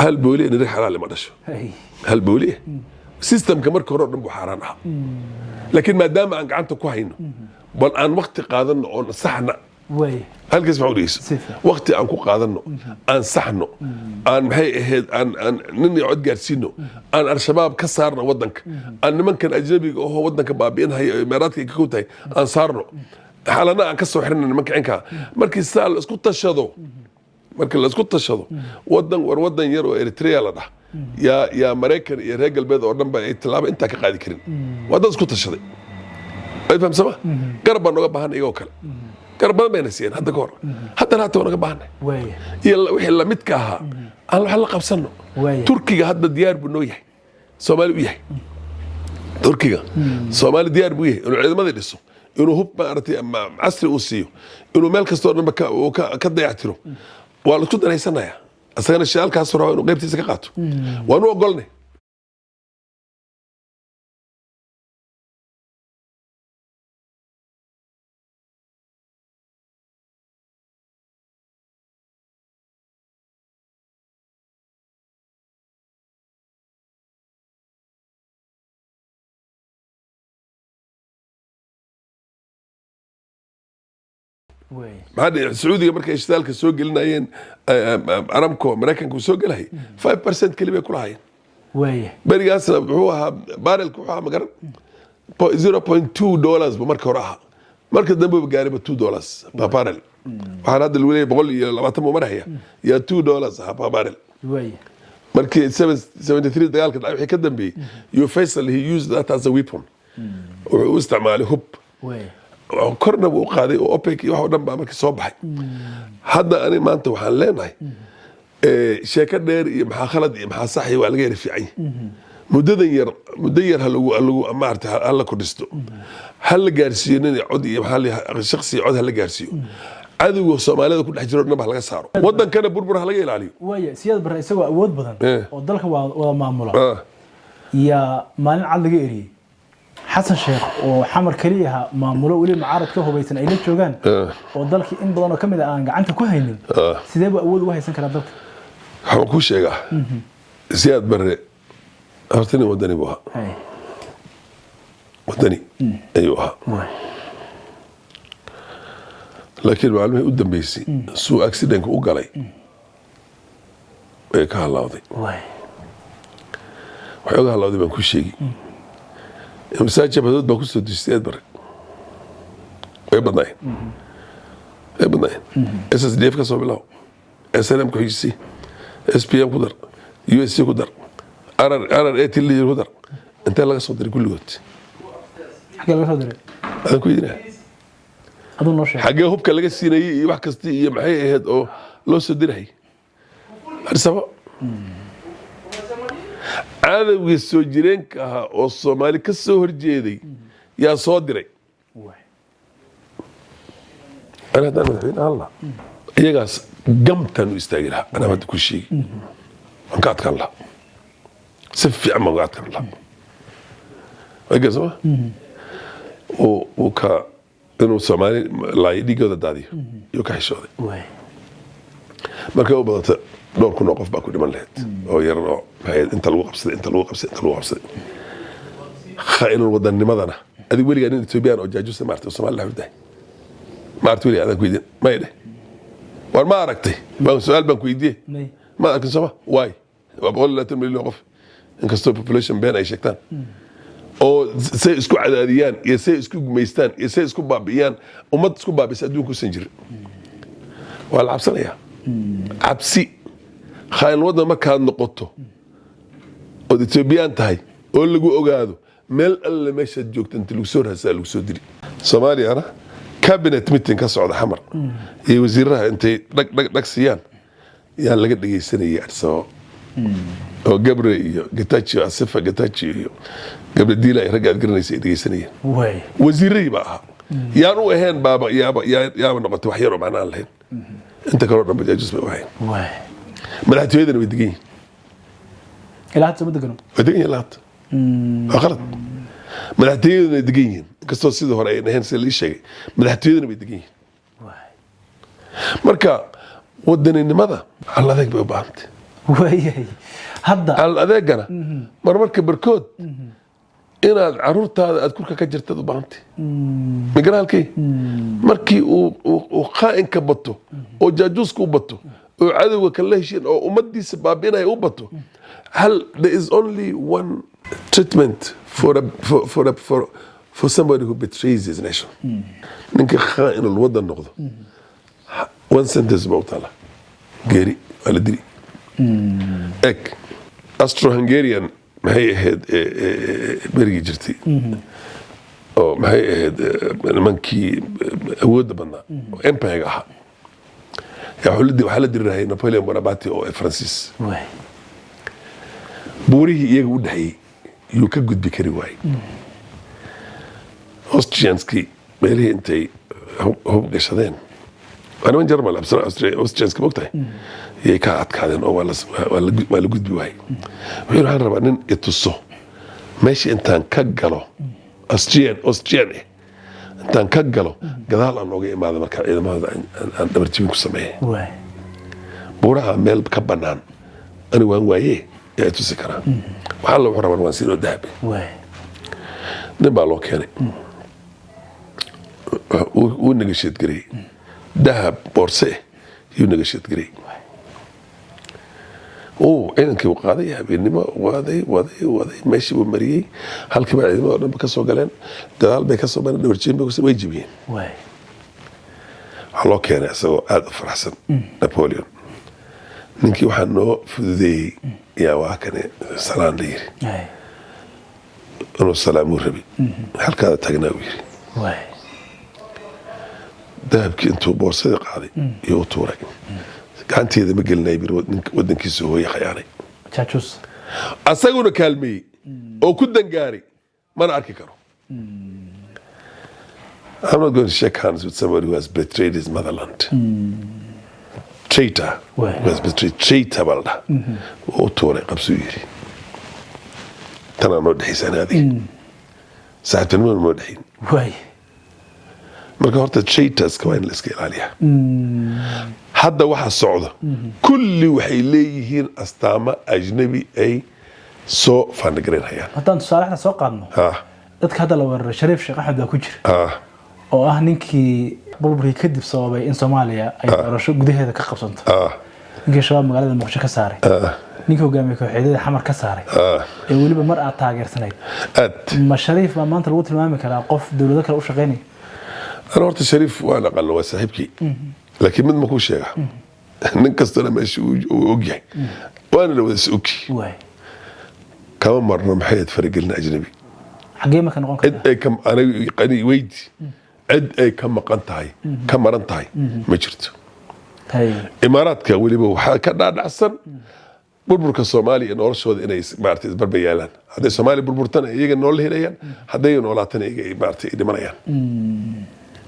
hal booli nirig xalaal ma dhasho. Hal booli Systemka marka hore oo dhan buu xaaraan ahaa, laakiin maadaama aan gacanta ku hayno, bal aan waqti qaadano oon saxna. Halkaas maxaa u dhegeyso? Si fiican. Waqti aan ku qaadano, aan saxno, aan maxay ahayd, aan nin iyo cod gaarsiino, aan Al-Shabaab ka saarno wadanka, aan nimankan ajnabiga ahoo wadanka baabi'inhaya oo Imaaraadka ay ka tahay aan saarno, xalana aan ka soo xirno nimanka cinkaa. Markii sidaa la isku tashado, marka la isku tashado, wadan war wadan yar oo Eritrea la dhah yaa Maraykan iyo reer galbeed oo dhan ba ay tallaabo intaa ka qaadi karin. Waa dad isku tashaday, ay fahamsama. Garab baan nooga baahan iyagoo kale, garab badan bayna siiyeen hadda ka hor, haddana hata waa naga baahanay iyo wixii lamidka ahaa aan wax la qabsano. Turkiga hadda diyaar buu noo yahay, Soomaali u yahay. Turkiga Soomaali diyaar buu yahay inuu ciidamadii dhiso, inuu hub maaragtay ama casri uu siiyo, inuu meel kastoo dhanba uu ka dayactiro. Waa la isku danaysanaya, isagana shidaalkaas rabaa inuu qaybtiisa ka qaato, waanu ogolnay. Maxaa dhici Sacuudiga markay shidaalka soo gelinayeen Aramco, Maraykanka uu soo gelahay, 5% keli bay ku lahaayeen. Berigaasna muxuu ahaa barrelka? Wuxuu ahaa, magaran, $0.2 buu marka hore ahaa, marka dambe uu gaarayba $2 per barrel. Waxaan hadda lagu leeyahay 120 buu marhaya, yaa $2 ahaa per barrel. Markii 73 dagaalka dhacay wixii ka dambeeyey, you Faisal, he used that as a weapon. Wuxuu u isticmaalay hub. Korna buu u qaaday oo OPEC iyo wax oo dhan baa markii soo baxay. Hadda ani maanta waxaan leenahay, sheeko dheer iyo maxaa khalad iyo maxaa sax iyo waa laga yara fiican yahay. Muddadan yar, muddo yar ha lagu maarata ha la kordhisto, ha la gaarsiiyo nin cod iyo maxaa shakhsi cod ha la gaarsiiyo, cadowga Soomaalida ku dhex jiro dhan ba ha laga saaro, wadankana burbur ha laga ilaaliyo. Siyaad Barre isagoo awood badan oo dalka wada maamula yaa maalin cad laga eriyey. Xasan Sheekh oo Xamar keliya ahaa maamulo, weli mucaarad ka hubaysan ay la joogaan oo dalkii in badan oo ka mid ah aan gacanta ku haynin, sidee buu awood ugu haysan karaa dalka? Waxaan kuu sheegaa, Siyaad Barre horta nin wadani buu ahaa. Wadani ayuu ahaa, laakiin maalmihii u dambeysay suu accidentka u galay way ka halaawday. Waxay uga halaawday baan ku sheegi. Imsaa jabhadood baa kusoo dejistay Siyaad Barre? Way badnaayeen, way badnaayeen. SSDF ka soo bilaw, SNM ku xijisi, SPM ku dar, USC ku dar, RRA t ku dar. Intee laga soo diray kulligood? Xagee laga soo diray? Adaan ku weydiinaya. Aduu noo sheeg. Xaggee hubka laga siinayey iyo wax kasta iyo maxay ahayd oo loo soo dirayay? Arsabo cadowgii soo jireenka ahaa oo Soomaali ka soo horjeeday yaa soo diray. Ana haddaan madaxweyne ahaan lahaa, iyagaas gamtaan u istaagi lahaa. Anaa hadda ku sheegi, waan ka adkaan lahaa, si fiican baan uga adkaan lahaa. Waa soma uu ka inuu Soomaali laayo, dhiigooda daadiyo yuu ka xishooday. Markay u badata dhowr kun oo qof baa ku dhiman lahayd oo yar oo maxay ahayd, inta lagu qabsaday, inta lagu qabsaday, inta lagu qabsaday. Khaa'inul wadanimadana, adig weligaa nin Ethiopian oo jaajuusa maartay oo Soomaali dhex tahay maartay? Weligaa adaan ku weydiin, may dheh, war ma aragtay? Baan su-aal baan ku weydiiyey. May. Ma arkin sooma? Waay, waa 120 milyan oo qof, inkastoo population been ay sheegtaan, oo say isku cadaadiyaan iyo say isku gumaystaan iyo say isku baabi'iyaan, ummad isku baabisa adduunka usan jirin. Waa la cabsanayaa, cabsi khaa'in waddan markaad noqoto ood Etoobiyaan tahay oo lagu ogaado, meel alle meeshaad joogta inta lagu soo raadsaa lagu soo dili. Soomaaliyana cabinet meeting ka socda Xamar iyo wasiiraha intay dhag dhag dhag siiyaan yaa laga dhegeysanayay Addis Ababa, oo Gabre iyo Getachew, Asifa Getachew iyo Gabre Diila ay ragga aad garanaysa ay dhegeysanayeen. Wasiiradii baa ahaa, yaan u ahayn baaba yaaba yaaba noqotay wax yaroo macno aan lahayn. Inta kaleo dhan bajaajus bay u ahayn. Madaxtooyadana way degan yihiin. Ilaa hadda sooma degano. Way degan yihiin laata, waa qalad. Madaxtooyadana way degan yihiin, inkastoo sidii hore ay ahayn sida lii sheegay, madaxtooyadana way degan yihiin. Marka wadaninimada hal adeeg bay u baahantay. Waayahay, hadda Al adeegana marmarka barkood inaad caruurtaada aad kurka ka jirtad u baahantay migaraalkii markii uu khaa'inka bato oo jaajuuska u bato oo cadowga kala heshiin oo ummadiisa baabi'inaya u bato, hal, there is only one treatment for a, for, for, a, for, for somebody who betrays his nation. Ninka khaa'inul wadan noqdo, one sentence baa u taala: geeri, waa la dili. Eg, Austro Hungarian maxay ahayd berigii jirtay oo maxay ahayd nimankii awoodda badnaa oo empire ahaa yaa waxaa la dirirahay Napoleon Bonaparte oo Faransiis. Buurihii iyaga u dhexeeyey yuu ka gudbi kari waayey. Austrianskii meelihii intay hub gashadeen, waa niman Jarmal, Austrianska mogtahay, yay ka adkaadeen oo waa la gudbi waayey. Wuxuu yidhi, "Waxaan rabaa nin ituso meesha intaan ka galo, Austrian intaan ka galo, gadaal aan ooga imaado, markaa ciidamadooda aan dhabarjibin ku sameeyay. Buuraha meel ka banaan ani waan waaye, yaa itusi karaa?" Waxaa alla wuxuu rabaan waan siinoo dahab. Nin baa loo keenay, wuu negotiate gareeyey, dahab boorse yuu negotiate gareeyey. Uu ciidankii uu qaaday, habeennimo waday, waday, waday, meeshii buu mariyey. Halkii baa ciidamada o dhan ba ka soo galeen, gadaal bay ka soo mareen, dhabarjeen bay way jebiyeen. Waxaa loo keenay isagoo aada u faraxsan Napoleon. "Ninkii waxaa noo fududeeyey yaa waa kane, salaan," la yiri. Inuu salaamuu rabi, "Halkaada tagnaa," uu yiri. Dahabkii intuu boorsadii qaaday iyo u tuuray, "Gacanteeda ma gelinay," bir wadankiisa hooye khayaanay. Jaajuus. Asaguna kaalmeeyey oo ku dangaaray, mana arki karo. I'm not going to shake hands with somebody who has betrayed his motherland. Traitor. Who has betrayed, traitor baa la dhaha. Wuu u tuuray, "Qabsuu," yiri. "Tanaa noo dhexaysa ani adiga. Saaxiibtinimada noo dhexayn." Marka horta traitorska waa in la iska ilaaliyaa. Hadda waxa socda kulli waxay leeyihiin astaamo ajnabi ay soo fund garaynayaan. Haddaan tusaale xataa soo qaadno, dadka hadda la weeraray, Shariif Sheekh Axmed baa ku jira oo ah ninkii burburkii kadib sababay in Soomaaliya ay doorasho gudaheeda ka qabsanto, ninkii Shabaab magaalada Muqdisho ka saaray, ninkii hogaamiye kooxeedyada Xamar ka saaray, ee weliba mar aad taageersanayd. Aad. Ma Shariif baa maanta lagu tilmaami karaa qof dowlado kale u shaqeynaya? Ana horta Shariif waan aqaano, waa saaxiibkii, laakiin mid ma kuu sheega, nin kastana meesha uu og yahay, waana la wada is ogyi. Kama marno, maxay ahayd, faragelin ajnabi. Xaggee marka noqon Cid kartaa? ay ka aniga ani weydi, cid ay ka maqan tahay, ka maran tahay ma jirto. Imaaraadka weliba waxaa ka dhaadhacsan burburka Soomaaliya iyo noloshooda inay maaragtay isbarbar yaalaan. Hadday Soomaaliya burburtana iyaga nool helayaan, hadday noolaatana iyaga ay maaragtay ay dhimanayaan.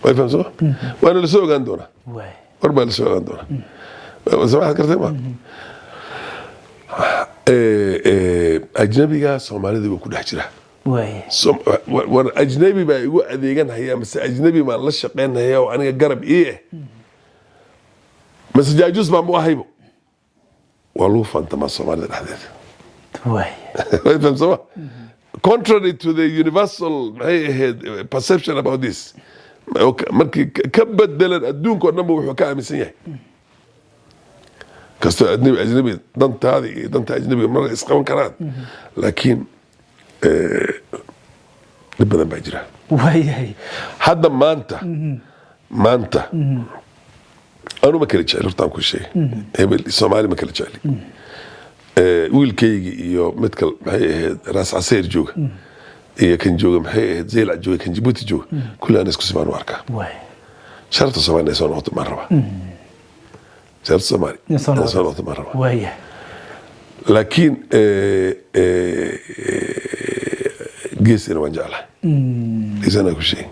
Way fahamsama, waana lasoo ogaan doonaa. War baa lasoo ogaan doonaa. Samaxad kartay ma ajnabiga Soomaalida wuu ku dhex jiraa. War ajnabi baa igu adeeganhaya, mase ajnabi baan la shaqeynhaya oo aniga garab ii mase jaajuus baan mu ahaybo, waa lagu fantamaa Soomaalida dhexdeeda. Way fahamsama, contrary to the universal, maxay ahayd, perception about this. Markii ka bedelan adduunka oo dhan ba wuxuu ka aaminsan yahay kastoo ajnabi dantaada iyo danta ajnabiga mar isqaban karaan, laakiin dhib badan baa jira. Hadda maanta anu ma kala jecli, hortaan ku sheegay, hebel Soomaali ma kala jecli. Wiilkaygi iyo mid kale, maxay ahayd, Raas Caseyr jooga iyo kan jooga, maxay ahayd, Zeylac jooga, kan Jabuuti jooga, kulli aan isku sibaan u arkaa. Sharafta Soomaali inay soo noqoto maan rabaa, sharafta Soomaali Inay soo inay soo noqoto. noqoto maan rabaa. Laakiin geesina waan jeclahay, geesina ku sheegay.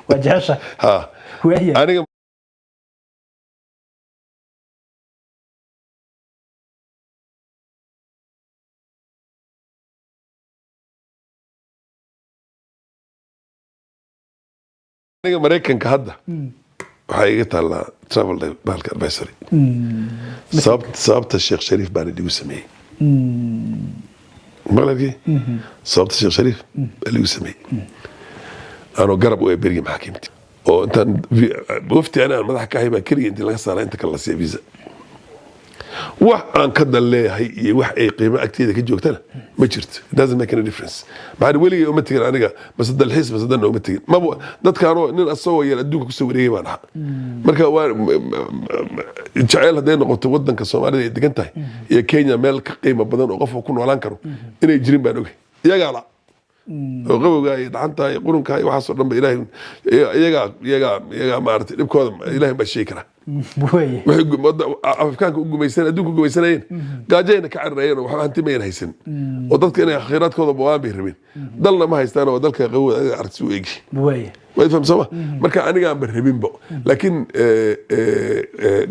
Waa jecesha. Ha. Aniga Maraykanka hadda Waxaa iga taallaa travel bahalka advisory. Sababta Sheekh Shariif baana ligu sameeyey maqlalkii, sababta Sheekh Shariif baa ligu sameeyey anoo garab u berigi maxaakiimti oo intaan wafti ana aan madax ka ahay baa keliya intii laga saara inta kale la siiya visa. Wax aan ka dan leeyahay iyo wax ay qiimo agteeda ka joogtana ma jirto. It doesn't make any difference. Maxaa weligay uma tegin aniga, mase dalxiis mase danna uma tegin. Maba dadkaanoo nin asagoo yar adduunka kusoo wareegay baan ahaa. Marka waa jaceyl hadday noqoto wadanka Soomaalida ay degan tahay iyo Kenya meel ka qiimo badan oo qofka ku noolaan karo inay jirin baan ogay. Iyagaa la oo qabowga iyo dhacanta iyo qurunka iyo waxaasoo dhan ba Ilaahay iyagaa maaragtay dhibkooda Ilaahay baa sheegi karaa. Waxay Afrikaanka u gumaysan, adduunka u gumaysanayeen, gaajayna ka cararayeen oo waxba hanti mayan haysan oo dadka inay khayraadkooda bawaan bay rabeen. Dalna ma haystaan oo dalka qabowda adiga aragti u eegi. Waad faham sooma? Marka anigaanba rabinbo, laakiin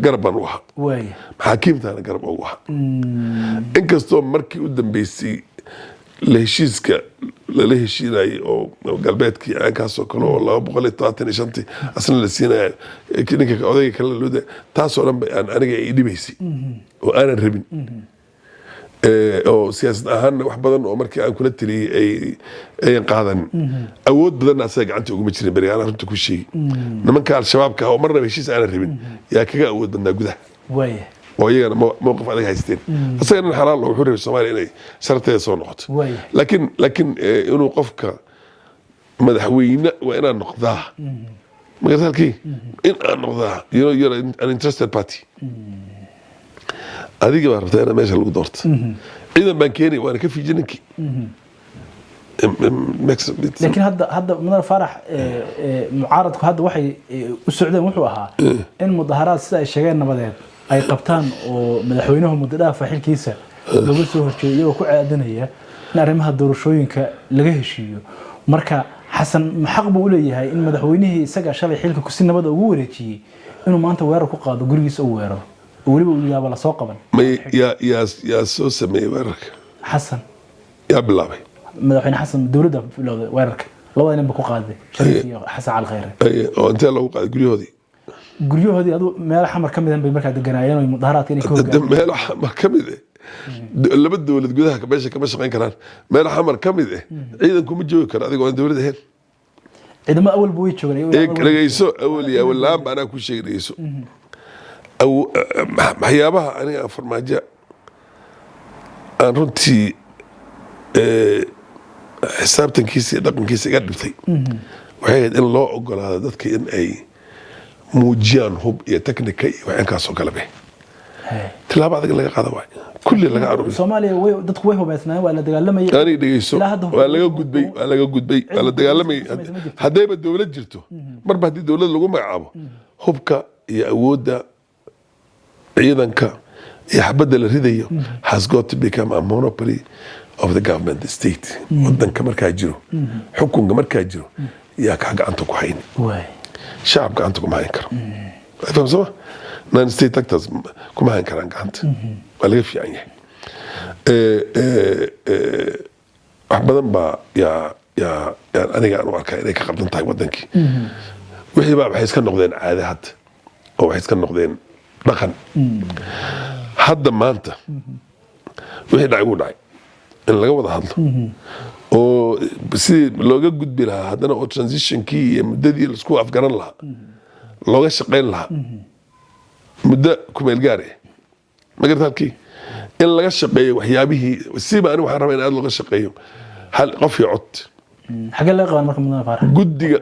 garab baan u ahaa. Maxaakiimtaana garab ugu ahaa, inkastoo markii u dambeysay la heshiiska lala heshiinayay oo galbeedkii caankaasoo kale oo 275-tii asna la siinaya ninka odayga kale loo taasoo dhan ba aan aniga ay dhibaysay oo aanan rabin, oo siyaasad ahaanna wax badan oo markii aan kula taliyey ay ayan qaadanin. Awood badanna asaga gacanta uguma jirin beriga aan runta ku sheegi. Nimanka Al-Shabaabka ah oo marnaba heshiis aanan rabin yaa kaga awood badnaa gudaha oo iyagana mowqif adag haysteen. Asaga nin xalaal oo wuxuu rabay Soomaaliya inay sharteeda soo noqoto. Laakiin inuu qofka madaxweyne waa inaan noqdaa, magarta halkii in aan noqdaa, you're an interested party. Adiga baa rabtaa inaad meesha lagu doorto. Ciidan baan keenay waana ka fiijin ninkii. Laakiin hadda mudane Faarax, mucaaradku hadda waxay u socdeen wuxuu ahaa in mudaharaad, sida ay sheegeen, nabadeed ay qabtaan oo madaxweynuhu muddo dhaafa xilkiisa looga soo horjeedo, iyagoo ku caadinaya in arrimaha doorashooyinka laga heshiiyo. Marka Xasan ma xaq buu u leeyahay in madaxweynihii isaga shalay xilka si nabada ugu wareejiyey inuu maanta weerar ku qaado, gurigiisa uu weeraro oo weliba uu yaaba lasoo qaban? Yaa soo sameeyey weerarka? Xasan. Yaa bilaabay? Madaxweyne Xasan. Dowladda bilowday weerarka, labada nin ba ku qaaday, Shariif iyo Xasan Cali Khayre. Oo intee loogu qaaday? Guryahoodii? Guryahoodii adu meelo Xamar ka midan bay markaa deganaayeen oo mudaharaadka inay ka hoggaamiyeen. Meelo Xamar ka mid eh, laba dowlad gudaha meesha kama shaqayn karaan. Meelo Xamar ka mid eh ciidan kuma joogi karo adigoo aan dowlad ahayn. Ciidamada awalba way joogeen. Ee dhegeyso, awal iyo awal la-aan ba anaa ku sheegay. Dhegeyso, waxyaabaha aniga aan Farmaajo aan runtii xisaabtankiisa iyo dhaqankiisa iga dhibtay waxay ahayd in loo ogolaado dadka in ay muujiyaan hub iyo technica iyo waxyankaasoo kale be tilaabo adag laga qaada waay, kulli laga aruuriyo. Soomaaliya way dadku way hubeysnaayeen, waa la dagaalamayay. Aniga dhegeyso. Ilaa hadda Waa laga gudbay, waa laga gudbay, waa la dagaalamayay. Ma jirto. Haddayba dowlad jirto, marba haddii dowlad lagu magacaabo, hubka iyo awoodda ciidanka iyo xabadda la ridayo has got to become a monopoly of the government, the state. Wadanka markaa jiro, xukunka markaa jiro yaa kaa gacanta ku hayni. Shacab gacanta kuma hayn karo. Fahamsama? Non state actors kuma hayn karaan gacanta, waa laga fiican yahay. Wax badan baa yaa aniga aan u arkaa inay ka qaldan tahay wadankii. Wixii baa waxay iska noqdeen caade hadda oo waxay iska noqdeen dhaqan hadda. Maanta wixii dhacay wuu dhacay, in laga wada hadlo oo sidii looga gudbi lahaa haddana oo transitionkii iyo muddadii laisku afgaran lahaa looga shaqayn lahaa, muddo kumeel gaar ah, ma garata halkii in laga shaqeeyo waxyaabihii siba. Aniga waxaan rabaa in aad looga shaqeeyo hal qof iyo cod. Xagee laga qaban marka, mudane Faarax? Guddiga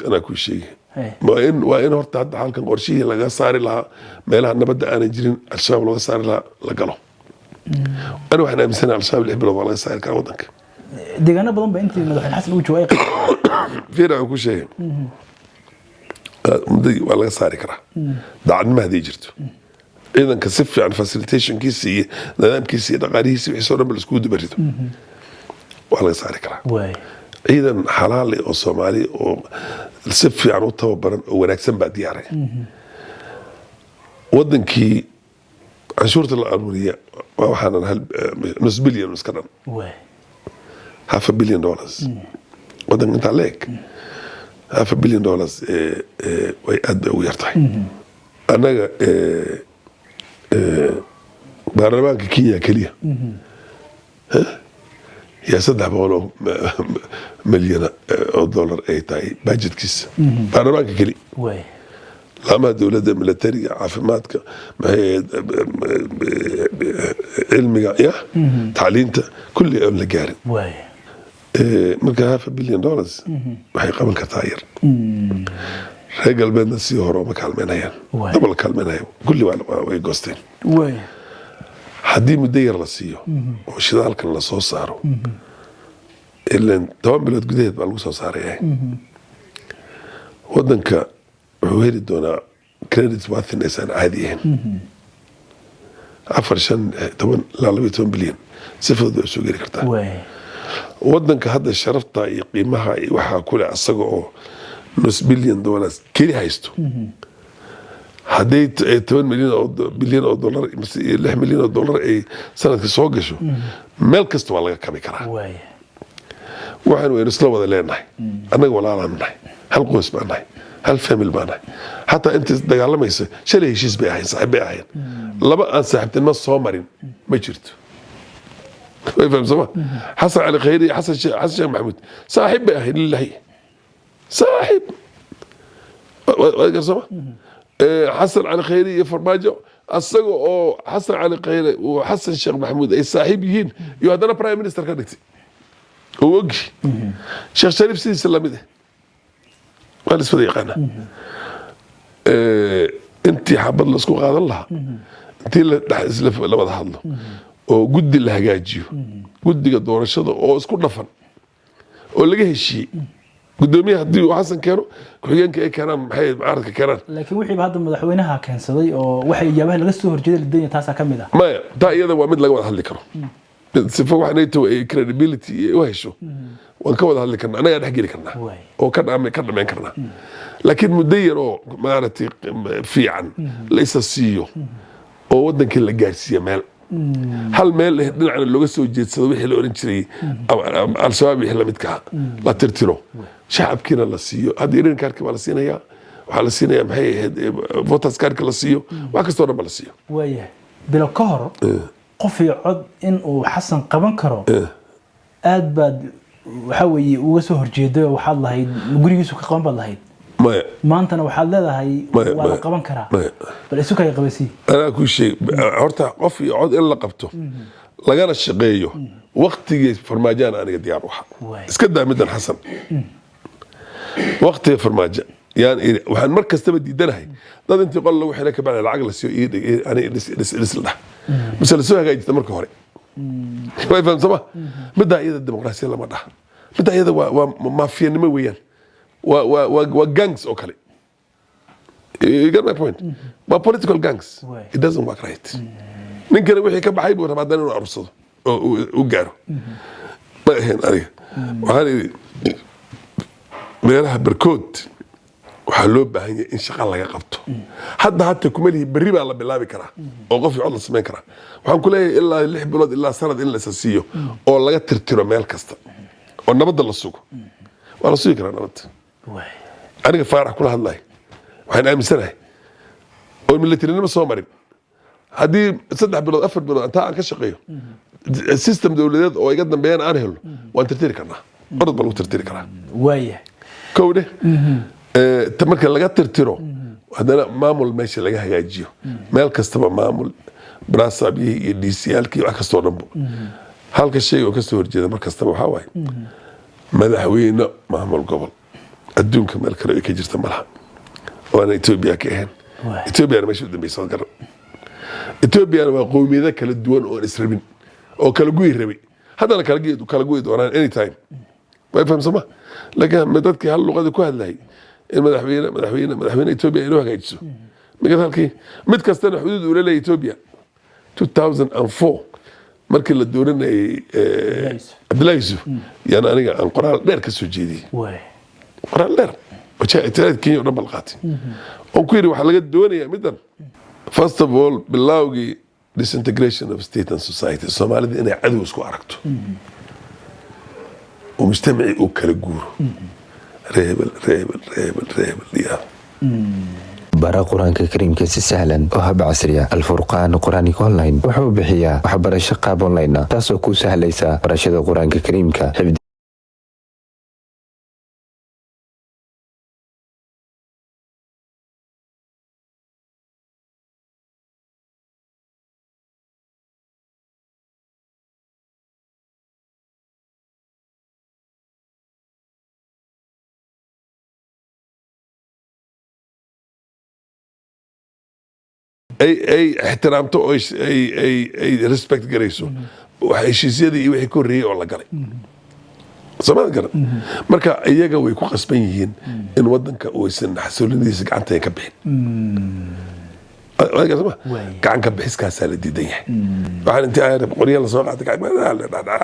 anaa kuu sheegay. Waa in horta hadda halkan qorshihii laga saari lahaa meelaha nabadda aanan jirin, Al-Shabaab looga saari lahaa la galo. Ani waxaan aaminsanahay Al-Shabaab 6 bilood waa laga saari karaa wadanka. Deegaano badan ba intii madaxweyne Xasan uu joogay ay Fiir, aan ku sheegay, muddadii waa laga saari karaa daacadnimo hadday jirto, ciidanka si fiican facilitationkiisa iyo nidaamkiisa iyo dhaqaalihiisa wixiisoo dhan ba laiskugu dubarido, waa laga saari karaa. Ciidan xalaal eh oo Soomaali oo si fiican u tababaran oo wanaagsan baa diyaaray. Wadankii canshuurta la aruuriya waa waxaanan nus bilyan iska dhan, half a billion dollars wadanka intaa leeg. $500 way aad bay ugu yartahay. Annaga baarlamaanka Kenya keliya yaa 300 milyan oo dollar ay tahay budgetkiisa, baarlamaanka keli. Laamaha dowladda, militariga, caafimaadka, maxay ahayd, cilmiga ya tacliinta, kulli aan la gaarin. Marka $500 billion waxay qaban kartaa yar. Reer galbeedna sidii hore uma kaalmeynayaan. Daba la kaalmeynaya, kulli way goosteen. Haddii muddo yar la siiyo oo shidaalkan la soo saaro, ilan 10 bilood gudaheed baa lagu soo saaraya, wadanka wuxuu heli doonaa credit worthiness aan caadi ahayn. 4, 5, 10 ilaa 12 bilyan si fudud bay usoo geli kartaa. Wadanka hadda sharafta iyo qiimaha iyo waxaa kule asaga oo nus bilyan dollars keli haysto, hadday 10 milyan oo bilyan oo dollar mise iyo 6 milyan oo dollar ay sanadka soo gasho, meel kasta waa laga kabi karaa. Waxaan waynu isla wada leenahay. Annaga walaalaan nahay, hal qoys baan nahay, hal family baan nahay. Xataa inta dagaalamaysa shalay heshiis bay ahayn, saaxiib bay ahayn. Laba aan saaxiibtinimo soo marin ma jirto, way fahamsama. Xasan Cali Khayri iyo Xasan Sheekh Maxamuud saaxiib bay ahayn, lillahi saaxiib waa garsama. Xasan Cali Khayri iyo Farmaajo, asaga oo Xasan Cali Khayre uu Xasan Sheekh Maxamuud ay saaxiib yihiin iyo haddana prime minister ka dhigtay oo ogi. Sheekh Shariif sidiisa lamid ah, waa la iswada yaqaanaa. Intii xabad laisku qaadan lahaa, intii la dhex isla la wada hadlo oo guddi la hagaajiyo, guddiga doorashada oo isku dhafan oo laga heshiiyey, gudoomiyaha haddii uu Xasan keeno, ku-xigeenka ay keenaan, maxay mucaaradka keenaan. Laakiin wixiiba hadda madaxweynaha keensaday oo waxay iyaabaha laga soo horjeeday la danya, taasaa ka mid ah. Maya, taa iyada waa mid laga wada hadli karo. Sifo wax nato ay credibility u hesho, waan ka wada hadli karnaa, annagaa dhex geli karnaa oo ka dhameyn karnaa. Laakiin muddo yar oo maaragtay fiican la isa siiyo oo wadankii la gaarsiiya meel, hal meel eh, dhinacna looga soo jeedsado wixii la oran jiray ama Al-Shabaab, wixii lamidka ah la tirtiro, shacabkiina la siiyo. Hadda green cardka baa la siinayaa, waxaa la siinayaa, maxay ahayd, voters cardka la siiyo, wax kastoo dhan ba la siiyo. Waayahay, bilo ka hor qof iyo cod in uu Xasan qaban karo aad baad waxa weeye uga soo horjeeday oo waxaad lahayd gurigiisu ka qaban baad lahayd. Maya. Maantana waxaad leedahay Maya, waa la maya. qaban karaa. Maya. Bal isu kaya qabasii. Anaa kuu sheeg horta, qof iyo cod in la qabto lagana shaqeeyo waktigii Farmaajaan aniga diyaar u ahaa. Iska daa middan Xasan, waktiga Farmaajo yaan iri. Waxaan mar kastaba diidanahay dad intii qol lagu xiray kabacdi lacag la siiyo, aniga dhis dhis dhis la dhah mise lasoo hagaajista marka hore. Way fahamsama, middaa iyada dimuqraasiya lama dhaha. Middaa iyada waa maafiyanimo weeyaan, waa gangs oo kale. You get my point? Waa political gangs. It doesn't work right. Ninkana wixii ka baxay buu rabaa haddana inuu arursado oo uu gaaro. Ma ahayn. Aniga waxaan idhi meelaha barkood waxaa loo baahan yahay in shaqa laga qabto. Hadda hata kuma lihi berri baa la bilaabi karaa oo qof iyo cod la samayn karaa. Waxaan ku leeyahay ilaa 6 bilood ilaa sanad in la isa siiyo oo laga tirtiro meel kasta oo nabadda la sugo. Waa la sugi karaa nabadda. Aniga Faarax kula hadlayo, waxaan aaminsanahay oo militarinimo soo marin, haddii 3 bilood, 4 bilood intaa aan ka shaqeeyo, system dowladeed oo iga dambeeyana aan helno, waan tirtiri karnaa, orod baa lagu tirtiri karaa. Kow dheh. Ta marka laga tirtiro, haddana maamul meesha laga hagaajiyo, meel kastaba maamul brasaabyihii iyo DCyaalkii, wax kastoo dhanbo. Halka shay oo kasoo horjeeda mar kastaba waxaa waaye madaxweyne maamul gobol. Adduunka meel kale ay ka jirta malaha waana Etoobiya ka ahayn. Etoobiyana meesha u dambeysa waa garan. Etoobiyana waa qowmiyado kala duwan oon israbin oo kala guyi rabay, haddana kala guyi doonaan anytime. Way fahamsama. Laakiin dadkii hal luqada ku hadlayay in madaxweyne madaxweyne madaxweyne Etoobiya inoo hagaajiso mid halkii mid kastana xuduud uu la leeyahay Etoobiya. 2004 markii la dooranayay Yusuf. Cabdullahi Yusuf, yaan aniga aan qoraal dheer ka soo jeediyey. Qoraal dheer oo ictiraad Kenya oo dhan bal qaatay oon ku yidhi waxaa laga doonayaa middan, first of all, bilowgii disintegration of state and society, Soomaalida inay cadow isku aragto oo mujtamacii uu kala guuro. Reebel, reebel, reebel, reebel iyo Bara Qur-aanka Kariimka si sahlan oo hab casriya. Alfurqaan Quranic Online wuxuu bixiyaa waxbarasho qaab online ah, taasoo kuu sahlaysa barashada Qur-aanka Kariimka, xifdi ay ixtiraamto oo ay respect garayso wax heshiisyadii iyo wixii ka horreeyey oo la galay. Soomada garan. Marka iyaga way ku qasban yihiin in wadanka uusan xasiloonidiisa gacanta ka bixin. Waa gartama? Waay. Gacan ka bixiskaasaa la diidan yahay. Waxaan intii aan qorya lasoo qaatay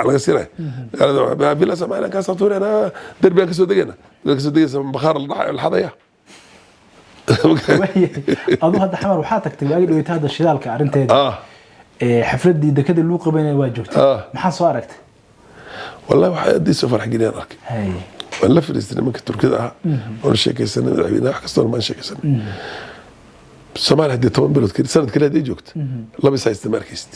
laga siinaya magaalada Villa Soomaaliya kaa soo tuurayna, derbigaan kasoo degayna, kasoo degaysa, bakhaar la xadaya. Waayahay. Adu hadda Xamar waxaa tagtay waagi dhaweyta hadda shidaalka arrinteeda. Xafladii dekada lagu qabanaya waa joogtay. Maxaa soo aragtay? Wallahi waxaa aad ii soo farx geliyaan arkay. Waan la fadhiistay nimanka Turkida ah, waan sheekaysanay madaxweynaha, wax kastoo maan sheekaysanay. Soomaaliya haddii 10 bilood keli, sanad keli haddii joogta, laba is haysta ma arkaysid.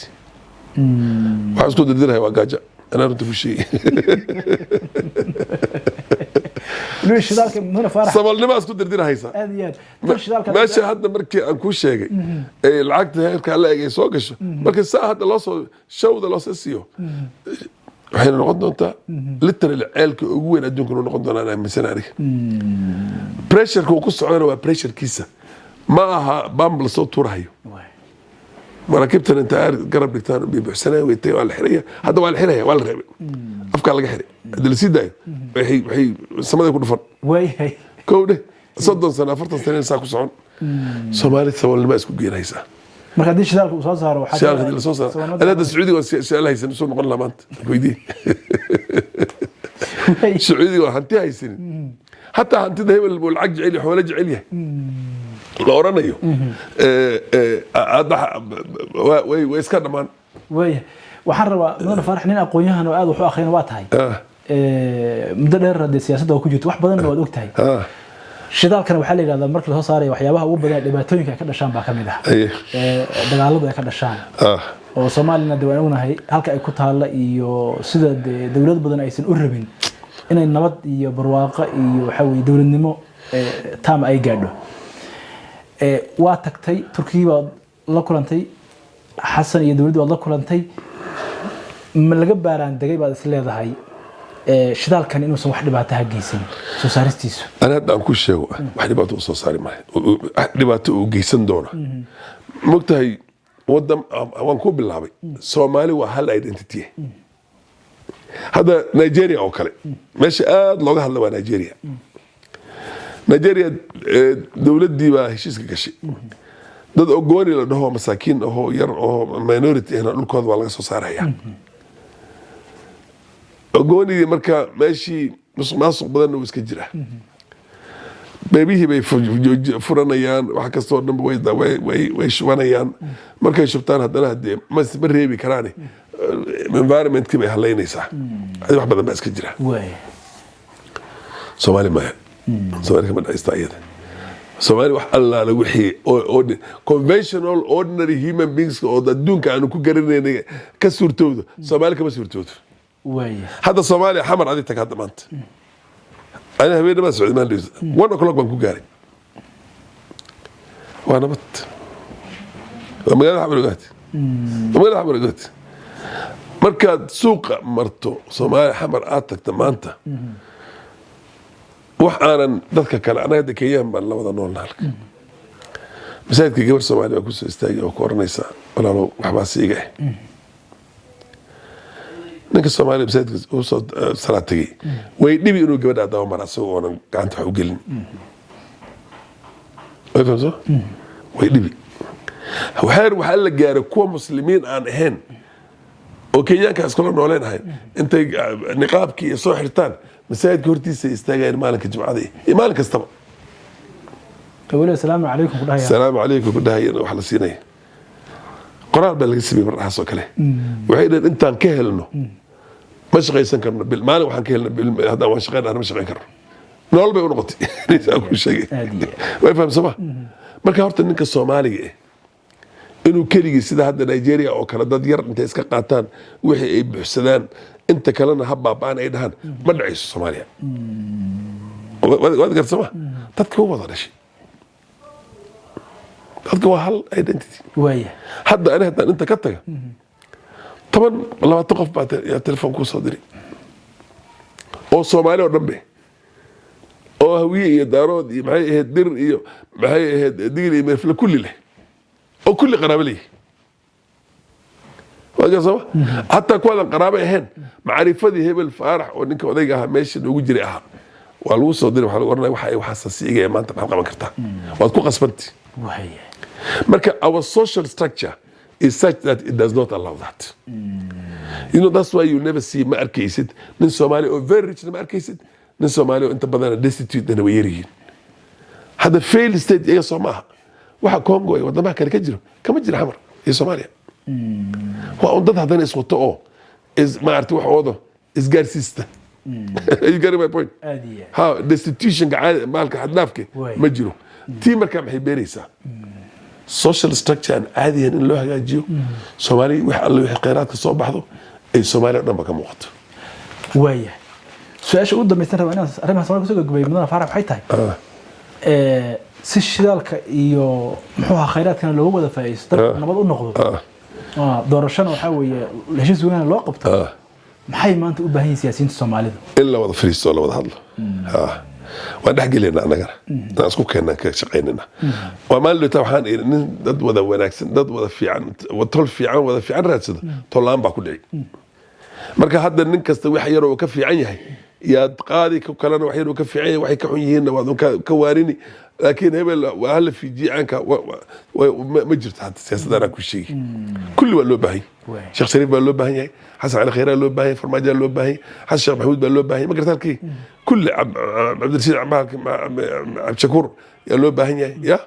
Waxaan isku dirdiraya waa gaaja, anaa runta ku sheegay. Weliba shidaalka, Mudane Faarax. Saboolnimaa isku dirdirahaysa. Aad iyo aad tan shidaalka. Meesha hadda markii aan kuu sheegay ee lacagta heerka la eg ay soo gasho, marka saa hadda loo soo shawda loo soo siiyo, waxayna noqon doontaa literally ceelka ugu weyn adduunka inuu noqon doonaa, aan aaminsan aniga. Pressureka uu ku socdana waa pressurekiisa, ma aha bam lasoo tuurahayo. Waay. Maraakiibtan inta aar garab dhigtaan bay buuxsanayaan, way tagay, waa la xiraya. Hadda waa la xiraya, waa la reebay, afkaa laga xiray. Haddii la sii daayo, waxay samaday ku dhufan. Waayahay. Kow dheh, 30 sano, 40 sano saa ku socon, Soomaali saboolnima isku geenaysaa. Marka haddii shidaalka uu soo saaro waxaa Shidaalka haddii lasoo saaro, saboolnimada- ana hadda Sacuudiga waa shidaal haysan soo noqon lahaa maanta weydii. Waay. Sacuudiga waa hanti haysanin, hataa hantida hebel buu lacag jecel yahay, xoolo jecel yahay la oranayo. Hadda way iska dhammaan. Waayahay. Waxaan rabaa, Mudane Faarax, nin aqoon-yahan oo aad wax u akhriyana waa tahay. Muddo dheer haddee siyaasadda waa ku jirto, wax badanna waad og tahay. Shidaalkana waxaa la yidhahdaa marka lasoo saarayo, waxyaabaha ugu badan ee dhibaatooyinka ay ka dhashaan baa ka mid ah. Dagaaladu ay ka dhashaan. Oo Soomaalina de waan ognahay halka ay ku taalla iyo sida dee dowlad badan aysan u rabin inay nabad iyo barwaaqo iyo waxa weye dowladnimo taam ay gaadho. Waa tagtay Turkiyii, baad la kulantay Xasan iyo dowladdu waad la kulantay. Ma laga baaraan degay baad is leedahay shidaalkan inuusan wax dhibaato ha geysan soo saaristiisu? Ana hadda aan ku sheego, wax dhibaato u soo saari maayo, wax dhibaato uu geysan doona. Mogtahay wadan waan ku bilaabay, Soomaali waa hal identity. Hadda Nigeria oo kale, meesha aada looga hadla waa Nigeria. Nigeria dowladdii baa heshiiska gashay. Dad Ogooni la dhaho, masaakiin ahoo yar oo minority ahna, dhulkooda waa laga soo saaraya. Ogoonigii marka meeshii musuq maasuq badanna wuu iska jiraa, beebihii bay furanayaan, wax kastoo dhanba way shubanayaan. Markay shubtaan haddana hadee ma reebi karaane, environmentkii bay halaynaysaa. Adi wax badan baa iska jira. Soomaali maya, Soomaali kama dhacaysta iyada. Soomaali wax allaala wixii conventional ordinary human beings oo adduunka aanu ku garanaynay ka suurtoodo, Soomaali kama suurtoodo. Hadda Soomaaliya, Xamar adi tag hadda maanta. Ani habeennimaa socday maan, 1 o'clock baan ku gaaray. Waa nabad, waa magaalada Xamar ogaati, waa magaalada Xamar ogaati. Markaad suuqa marto Soomaaliya, Xamar aad tagta maanta, wax aanan dadka kale, anaga hadda Kenyaan baan la wada noolna. Halka masaajidka gabar Soomaali baa kusoo istaagay oo ku oranaysa, "Walaalow, waxbaa siiga eh." Ninka Soomaaliya masaajidka uu soo salaad tegey way dhibi inuu gabadha daba mara asagoo oonan gacanta wax u gelin. Way fahamso, way dhibi. Waxaa la gaaray kuwa Muslimiin aan ahayn oo Kenyaanka iskula nooleen ahayn, intay niqaabkii iyo soo xirtaan, masaajidka hortiisa ay istaagayaan maalinka Jimcada iyo maalin kastaba. Weli "Asalaamu calaykum" ku dhahaya. "Salaamu calaykum" ku dhahayana wax la siinaya. Qoraal baa laga sameeyey mardhaxaas oo kale. Waxay dhaheen, intaan ka helno ma shaqaysan karno bil maalin, waxaan ka helno bil haddaan waan shaqayn ma shaqayn karno. Nolol bay u noqotay. Saa kuu sheegay. Aad iyo. Way fahamsama. Marka horta ninka Soomaaliga inuu keligii, sida hadda Nigeria oo kale, dad yar intay iska qaataan wixii ay buuxsadaan, inta kalena ha baaba'aan ay dhahaan, ma dhacayso Soomaaliya. Waad garta, soma? Dadka waa wada dhashay, dadka waa hal identity. Hadda ani haddaan inta ka taga, 10, 20 qof baa yaa telefoon kuu soo diri oo Soomaali oo dhan be, oo Hawiye iyo Daarood iyo, maxay ahayd, Dir iyo, maxay ahayd, Digil iyo Meerfle, kulli leh oo kulli qaraabo leeyihi. Waa sooma? Hataa kuwaadan qaraabo ahayn, macrifadii hebel Faarax oo ninka odayga ahaa meesha noogu jiray ahaa waa lagu soo diray. Waxaa lagu oranaya waxa ay waxaasa siigaya maanta, maxaad qaban kartaa? Waad ku qasbanti. Marka our social structure is such that it does not allow that. That's why you never see, ma arkaysid nin Soomaali oo very rich, ma arkaysid nin Soomaali oo inta badan destitute na way yaryihiin. Hadda failed state iyaga soo maaha. Waxa Congo iyo wadamaha kale ka jiro kama jira Xamar iyo Soomaaliya. Waa un dad haddana iswato oo is maaragtay wax oodo isgaarsiista. You get my point? Aad iyo aad. Ha, destitutionka caadi maalka xad-dhaafka ma jiro. Tii markaa maxay beeraysaa? Social structure aan caadiyan in loo hagaajiyo Soomaali, wax alle wixii kheyraadka soo baxdo ay Soomaaliya o dhan ba ka muuqato. Waaya, su-aasha ugu dambaysan raba inaan arrimaha Soomaaliya kusoo gabagabeeyo, mudane Faarax, waxay tahay si shidaalka iyo, muxuu ahaa, khayraadkana looga wada faa'iidaysto, dalka nabad u noqdo, doorashana waxaa weeye heshiis weynaha loo qabto, maxay maanta u baahan yihiin siyaasiyiinta Soomaalida? In la wada fariisto oo la wada hadlo. Waan dhex gelayna annagana, inaan isku keenaan ka shaqaynayna. Waa maalin dhowta waxaan iri nin dad wada wanaagsan, dad wada fiican, tol fiican, wada fiican raadsado, tol-aan baa ku dhici. Marka hadda nin kasta wax yar oo ka fiican yahay yaad qaadi, ku kalena wax yar oo ka fiican yahay, waxay ka xun yihiinna waad un ka waarini. Laakiin hebel waa hala fiijiye caanka ma jirto. Hadda siyaasadda anaa ku sheegi, kulli waa loo baahan yahay. Sheekh Shariif baa loo baahan yahay, Xasan Cali Khayraa loo baahan yahay, Farmaajo loo baahan yahay, Xasan Sheekh Maxamuud baa loo baahan yahay. Ma garta halkii kulli Cabdirashiid Cabdishakuur yaa loo baahan yahay, ya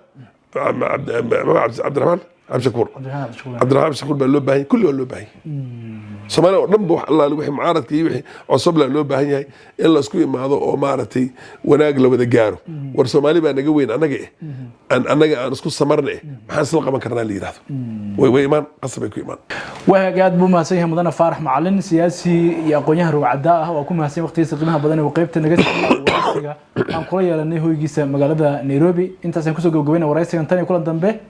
Cabdiraxmaan Cabdishakuur. Cabdiraxmaan Cabdishakuur. Cabdiraxmaan Cabdishakuur baa loo baahan yahay. Kulli waa loo baahan yahay. Soomaaliya oo dhan ba wax allaale wixii mucaaradka iyo wixii cosobla loo baahan yahay in la isku imaado oo maaragtay wanaag la wada gaaro. War Soomaali baa naga weyn annaga aan annaga aan isku samarna maxaan isla qaban karnaa la yidhahdo. Way imaan, qasab bay ku imaan. Waagaag, aad buu mahadsan yahay mudane Faarax Macalin, siyaasi iyo aqoon-yahan rugcadaa ah. Waa ku mahadsan waqtigiisa qiimaha badan ee uu qaybta naga siiyey waraysiga aan kula yeelanay hoygiisa magaalada Nairobi. Intaasaan kusoo gabagabayna waraysigan. Tan iyo kulan dambe.